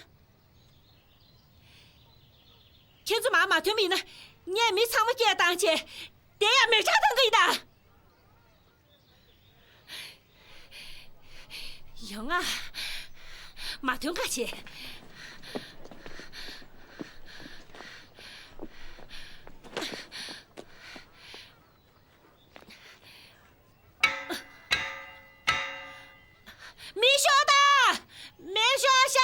ཁྱེད་ཚོ་མ་མ་ཐོན་པ་ཡིན་ན། ངས་མི་ཚང་མ་སྐད་བཏང་བྱས། དེ་ཡང་མི་དྲག་བཏང་གི་ཡིན་ད། ཡོང་ང་། མ་ཐོན་ཁ་བྱེད། མེ་ཤོག་དང་། མེ་ཤོག་ཤ།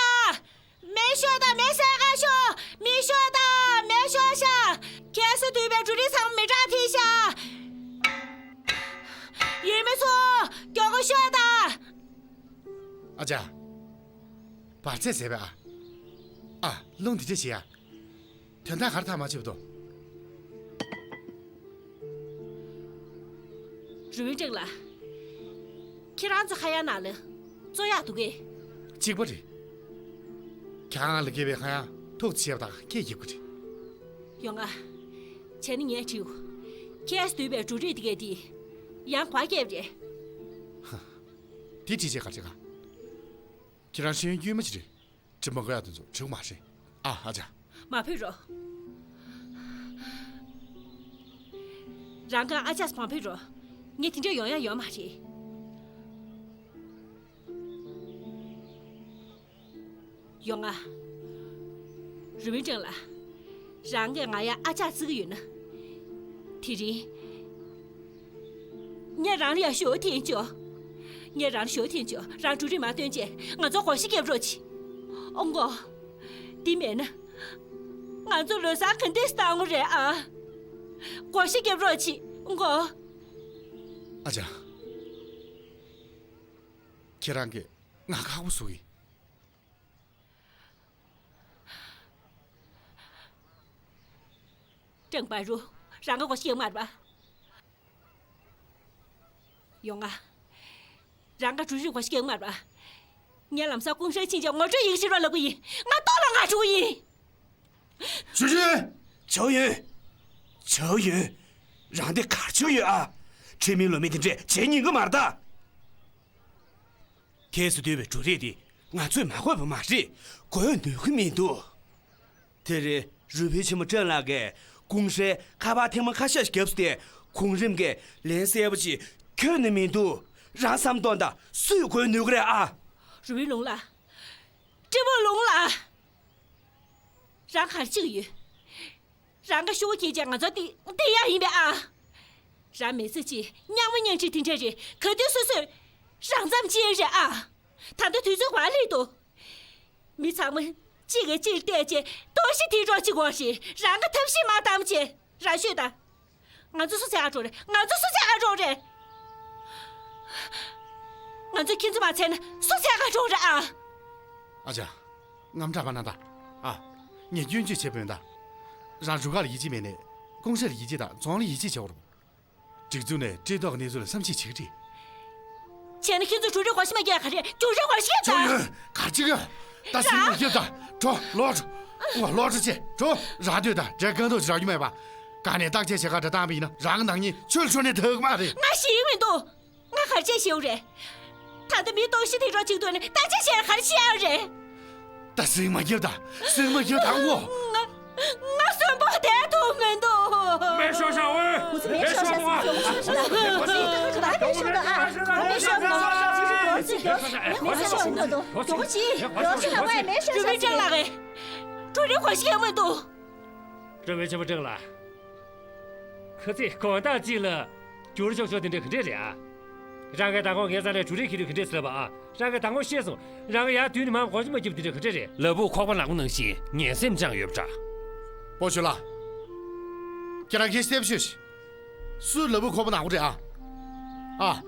མེ་ཤོག་དང་མེ་སེར་ཁ་ཤོག་མེ་ཤོག་དང་མེ་ཤོག་ཤ། ཁྱེད་ཚོ་འདུས་པའི་འབྲུ་རིགས་ཚང་མ་མི་དྲག་ཐིག་ཤ། ཡུལ་མི་ཚོ། མགྱོགས་པོ་ཤོག་དང་། ཨ་ཅག་བར་ཆད་བྱས་པས་ཨ། ཨ། རླུང་འདི་འདྲ་བྱེད་ཡ། དོན་དག་གར་ཐག་མ་ཆོད་དོ། རུས་སྦལ་ལགས། ཁྱེད་རང་ཚོ་ཁ་ཡ་ནང་ལ་བཙོ་ཡག་འདུག་གས། གཅིག་པ་རེད། ཁྱེད་རང་ལ་སྐྱེས་པའི་ཁ་ཡ་ཐུག་ཆེ་བ་དང་སྐད་རྒྱབ་གི་རེད། ཡོང་ང་། བྱས་ན་ངས་དྲིའོ། ཁྱེད་འདུས་པའི་འབྲུ་རིགས་དེ་གས་དེ། ཡང་གོ་སྐྱེས་རེད། ཧ། དེ་དྲིས་བྱས་ག་རེ་ག་ཁྱེད་རང་ཤེས་ཡོན་དཀྱུས་མ་ཅིག་རེད། དྲི་མ་འགོ་ཡག་དེ་ཚོ་དྲི་མ་རེད། ཨ་ཨ་ཅག་མ་ཕེབས་རོགས། རང་གི་ཨ་ཅག་མ་ཕེབས་རོགས། ངས་དེ་འདྲ་ཡོང་ཡག་ཡོད་མ་རེད། ཡོང་ང་། རུས་སྦལ་ལགས། རང་གིས་ང་ཡ་ཨ་ཅག་བརྩི་གི་ཡོད་ན། དེ་རིང་། ངས་རང་ལ་ཡ་ཞུ་འཐེན་ཆོག་ངས་རང་ལ་ཞུ་འཐེན་ཆོག་རང་འབྲུ་རིགས་མ་བཏོན་བྱས་ང་ཚོ་སྒོར་གཞས་རྒྱབ་རོགས་གྱིས། ཨོ་མགོ། འདི་མེད་ན། ང་ཚོ་ལོ་གསར་ག་འདྲས་བཏང་དགོས་རེད་ཨ། སྒོར་གཞས་རྒྱབ་རོགས་གྱིས་ཨོ་མགོ། ཨ་ཅག་ཁྱེད་རང་གིས་ང་ཁག་པོ་བཟོ་གི། ཀྲེང་བའི་རུ། རང་གི་སྒོར་གཞས་ཡོད་མ་རེད་པ། ཡོང་ང་། རང་གི་འབྲུ་རིགས་སྒོར་གཞས་ཡོད་མ་རེད་པ། ངས་ལམ་སང་ཀུང་ཧྲེ་ཕྱིན་བྱས་ངོ་སྤྲོད་ཡིག་ཞིག་རོགས་ལབ་གི་ཡིན། ང་ལྟོགས་ལ་ང་འགྲོ་གི་ཡིན། ཞུ་ཅུན། ཆའོ་ཡུན། ཆའོ་ཡུན། རང་དེ་གར་བྱུང་ཡོད་ཨ། ཁྲིམས་མེད་ལུགས་མེད་དེ་འདྲས་བྱེད་ཉན་གི་མ་རེད་ད། ཁྱེད་ཚོས་བསྡུས་པའི་འབྲུ་རིགས་འདི་ང་ཚོས་མ་དགོས་པ་མ་རེད། དགོས་ནུས་ཀྱི་མི་འདུག་དེ་རིང་རུས་སྦལ་ཆེན་མོ་ཀྲེང་ལགས་ཀྱིས་ཀུང་ཧྲེ་ཁ་པར་ཐེངས་མ་ཁ་ཤས་ཤིག་བརྒྱབ་སྟེ་གོང་རིམ་གྱི་ལན་གསལ་པོ་ཅིག་འཁྱོལ་ནི་མི་འདུག་རང་བསམ་གཏོང་དང་། སུས་དགོས་ནུས་ཀྱི་རེད་ཨ། རུས་སྦལ་ལགས། ཀྲེང་བའི་རུ་ལགས། རང་གར་ཅིག་ཡོད། རང་གི་ཤོག་བུ་ཁྱེར་བྱས་ང་ཚོ་འདི་འདི་ཡག་ཡིན་པས་ཨ། རང་མི་ཚེ་གཅིག་སྙང་མོ་སྙིང་རྗེ་དེ་འདྲ་རེད། ག་དུས་སོ་སོས་རང་ཙམ་ཅིག་རེད་ཨ། ད་ལྟ་དུས་ཚོད་ག་པར་སླེབས་འདུག་མི་ཚང་མ་གཅིག་གིས་གཅིག་བལྟས་བྱས་གཏོར་བཤིག་དེ་འདྲ་ཅིག་དགོས་ཤིག་རང་གི་ཐབས་ཤེས་མ་བཏང་བྱས་རང་ཤོད་དང་། ང་ཚོ་སུ་ཚེ་ཨ་གྲོགས་རེད། ང་ཚོ་སུ་ཚེ་ཨ་གྲོགས་རེད། ང་ཚོ་ཁྱེད་ཚོ་མ་ཚད་ན་སུ་ཚེ་ཨ་གྲོགས་རེད་ཨ། ཨ་ཅག་དངངས་སྐྲག་མ་གནང་དང་། ཨ། ངས་སྐྱོན་བརྗོད་བྱེད་པ་ཡིན་ད། རང་རུ་ཁག་ལ་ཡིད་ཆེས་མེད་ནས་ཀུང་ཧྲེ་ལ་ཡིད་ཆེས་དང་རྫོང་ལ་ཡིད་ཆེས་བྱེད་དགོས་རེད། སྒྲིག་འཛུགས་ནས་བཀྲེས་ལྟོགས་ཀྱི་གནས་ཚུལ་ལ་བསམ་གཞིག་བྱེད་ཀྱི་རེད། བྱས་ན་ཁྱེད་ཚོ་འབྲུ་རིགས་སྒོར་གཞས་མ་རྒྱག་ག་རེད། འབྲུ་རིགས་སྒོར་གཞས་ཆོ་རྒྱག་ཡོད། གར་ཅིག་ཡོད། ད་ཟིང་མ་སྐྱོབ་ད། འགྲོ། ལོག་འགྲོ། ཨོ། ལོག་འགྲོ་བྱས། འགྲོ། རང་སྡོད་ད། འདྲེ་རྐང་ཐོག་ཅིག་རག་རྒྱུ་མེད་པ། ག་ནས་བརྟག་དཔྱད་བྱེད་ག་འདྲ་བཏང་པ་ཡིན་ན་རང་གི་ནག་ཉེས་ཆུ་ལ་འཕྲོ་ནས་ཐར་གི་མ་རེད། ང་ཤེས་ཀྱི་མི་འདུག་ང་གར་ཅིག་ཤེས་རེད། ད་ལྟ་མི་གཏོར་བཤིག་དེ་འདྲ་ཅིག་ཐོག་ནས་བརྟག་དཔྱད་བྱས་ག་རེ་བྱེད་ཡག་རེད། ད་ཟིང་མ་སྐྱོབ་ད། ཟིང་མ་སྐྱོབ་ད་ཨོ། ང་ང་གསོན་པོ་བསྡད་ཐུབ་མི་འདུག་མེ་ཤོག་ཤ་ཝེ། མེ་ཤོག་ཤ་ཝེ། མེ་ཤོག་ཤ་ཝེ། མེ་ཤོག་ཤ་ཝེ། མེ་ཤོག་ཤ་ཝེ། མེ་ཤོག་ཤ་ཝེ། མེ་ཤོག་ཤ་ཝེ། རུས་སྦལ་ལགས། འབྲུ་རིགས་སྒོར་གཞས་མི་འདུག་རུས་སྦལ་ཆེན་པོ་ཀྲེང་ལགས། ཁ་ཚིག་དགོང་དག་ཅིག་ལ་འགྱུར་ཤོག་ཤོག་དེ་འདྲ་ག་འདྲས་རེད་ཨ། རང་གིས་ད་དགོང་ངའི་རྩ་ནས་འབྲུ་རིགས་ཁྱེར་དུས་ག་འདྲས་ཟེར་ལབ་པ་ཨ། རང་གིས་ད་དགོང་ཤེས་སོང་། རང་གིས་ཡར་མདུན་ནས་མར་སྒོར་གཞས་མ་རྒྱོབ་དེ་འདྲ་ག་འདྲས་རེད། ལ་ཕུག་ཁོག་པ་ནག་པོ་ནང་བཞིན་ངན་སེམས་བཅངས་ཡོད་པ་འདྲ། པོ་ཆུ་ལགས། ཁྱེད་རང་གིས་གསལ་པོ་ཤོད་ཤིག་སུ་ལ་ཕུག་ཁོག་པ་ནག་པོ་རེད་ཨ། ཨ།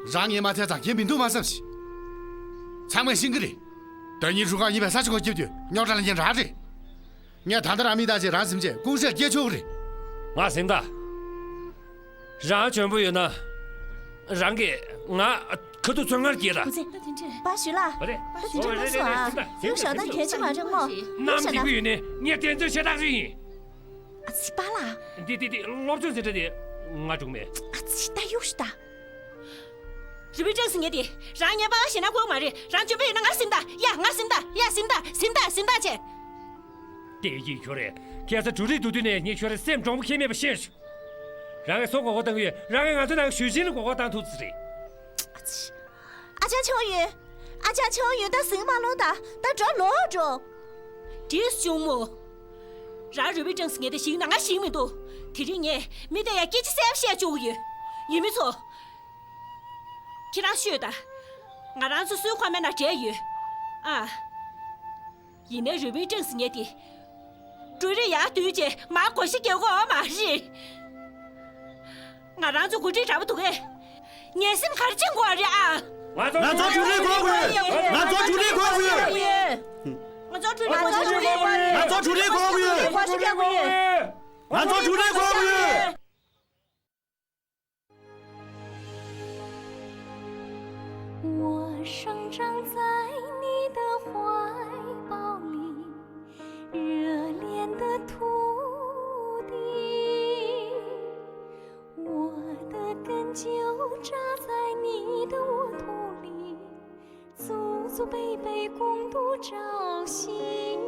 རང་ངས་མ་ཐལ་ཙང་ཁྱད་མི་འདུག་མ་བསམ་ཤིག་ཚང་མས་ཤེས་ཀྱི་རེད། ཟླ་ཉིན་རུ་ཁག་གཉིས་པའི་ས་ཆ་སྒོ་རྒྱབ་དུས་རྙོག་དྲ་ལ་ཉན་རག་རེད། ངས་ད་ལྟ་རང་མི་དང་བཅས་རང་སེམས་ཅན་ཀུང་ཧྲེ་སྐྱེལ་ཆོག་གི་རེད། ང་ཟིན་ད། རང་འཇོན་པོ་ཡོད་ན། རང་གིས་ང་ ཁ་ཐུག་ཚོན་ངར་སྐྱེས་ད། ཨོ་ཙི། པ་ཞུ་ལ། ཨོ་རེད། པ་ཞུ་ཨོ་རེད་རེད་རེད་རེད། སེམས་ད་སེམས་ད་སེམས་ད་སེམས་ད། གལ་ཆེ་མ་རེད་མོ། གནམ་ལྡིང་པོ་ཡོད་ནི་ངས་དེ་ཚོའི་ཆེ་ཐག་ཆོད་ཡིན། ཨ་ཙི་པ་ལ། འདི་འདི་འདི་སློབ་སྦྱོང་ཟེར་གྲ་དེ་ང་འགྲོ་མེད། ཨ་ཙི་ད་གཡུག་ཤི་ད། རུས་པའི་སྦྲང་ཚི་ངས་དེ་རང་ཉན་པ་ཞེ་ན་ཁོ་མ་རེད། རང་འཇོན་པོ་ཡོད་ན་ང་སེམས་ད་ཡ་ང་སེམས་ད་ཡ་སེམས་ད་སེམས་ད་སེམས་ད་བྱས། དེ་ཡིན་ཁྱོད་རེད། ཁ་སང་འབྲུ་རིགས་བསྡུ་དུས་ནས་ངས་ཁྱོད་རེད་སེམས་གྲོང་པོ་ཁྱེར་མེད་པ་ཤེས་བྱུང་། རང་གིས་སོ་མགོ་སྐོར་བཏང་གི་ཡོད། རང་གིས་ང་ཚོ་ནང་ཞུ་ཆེན་ལ་མགོ་སྐོར་བཏང་ཐུབ་ཙི་རེད། ཨ་ཅག་ཆང་ཡོད། ཨ་ཅག་ཆང་ཡོད་ད་ཟིང་མ་ལོ་ད་ད་འགྲོ་ལོ་འགྲོ། དེ་གཞུང་མོ། རང་རུས་པའི་སྦྲང་ཚི་ངས་དེ་ཞིག་ན་ང་ཞིག་མི་འདུག་དེ་རིང་ངས་མི་དེ་ཡ་སྐད་ཆ་གསལ་པོ་བཤད་བཅུག་གི་ཡོད། ཡུལ་མི་ཚོ། ཁྱེད་རང་ཤོད་ད། ང་རང་ཚོ་སུའི་ཁོག་མའི་ནང་བསྡད་ཡོད། ཨ། ཡིན་ནའི་རུས་པའི་སྦྲང་ཚི་ངས་དེ། འབྲུ་རིགས་ཡར་བསྡུས་རྗེས་མར་བགོ་བཤའ་རྒྱག་དགོས་མ་རེད། ང་རང་ཚོ་འགོ་ཁྲིད་འདྲ་པོ་འདུག་གས། ངའི་སེམས་ག་རེ་བྱེད་དགོས་རེད་ཨ། ང་ཚོ་འབྲུ་རིགས་དགོས་ཀྱི་ཡོད། ང་ཚོ་འབྲུ་རིགས་དགོས་ཀྱི་ཡོད། ང་ཚོ་འབྲུ་རིགས་དགོས་ཀྱི་ཡོད། ང་ཚོ་འབྲུ་རིགས་དགོས་ཀྱི་ཡོད། ང་ཚོ་འབྲུ་རིགས་དགོས་ཀྱི་ཡོད། 我生长在你的怀抱里，热恋的土地，我的根就扎在你的沃土里，祖祖辈辈共度朝夕，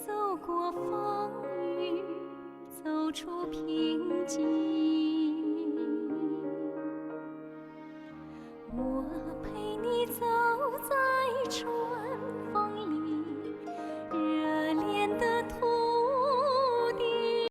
走过风雨，走出贫瘠。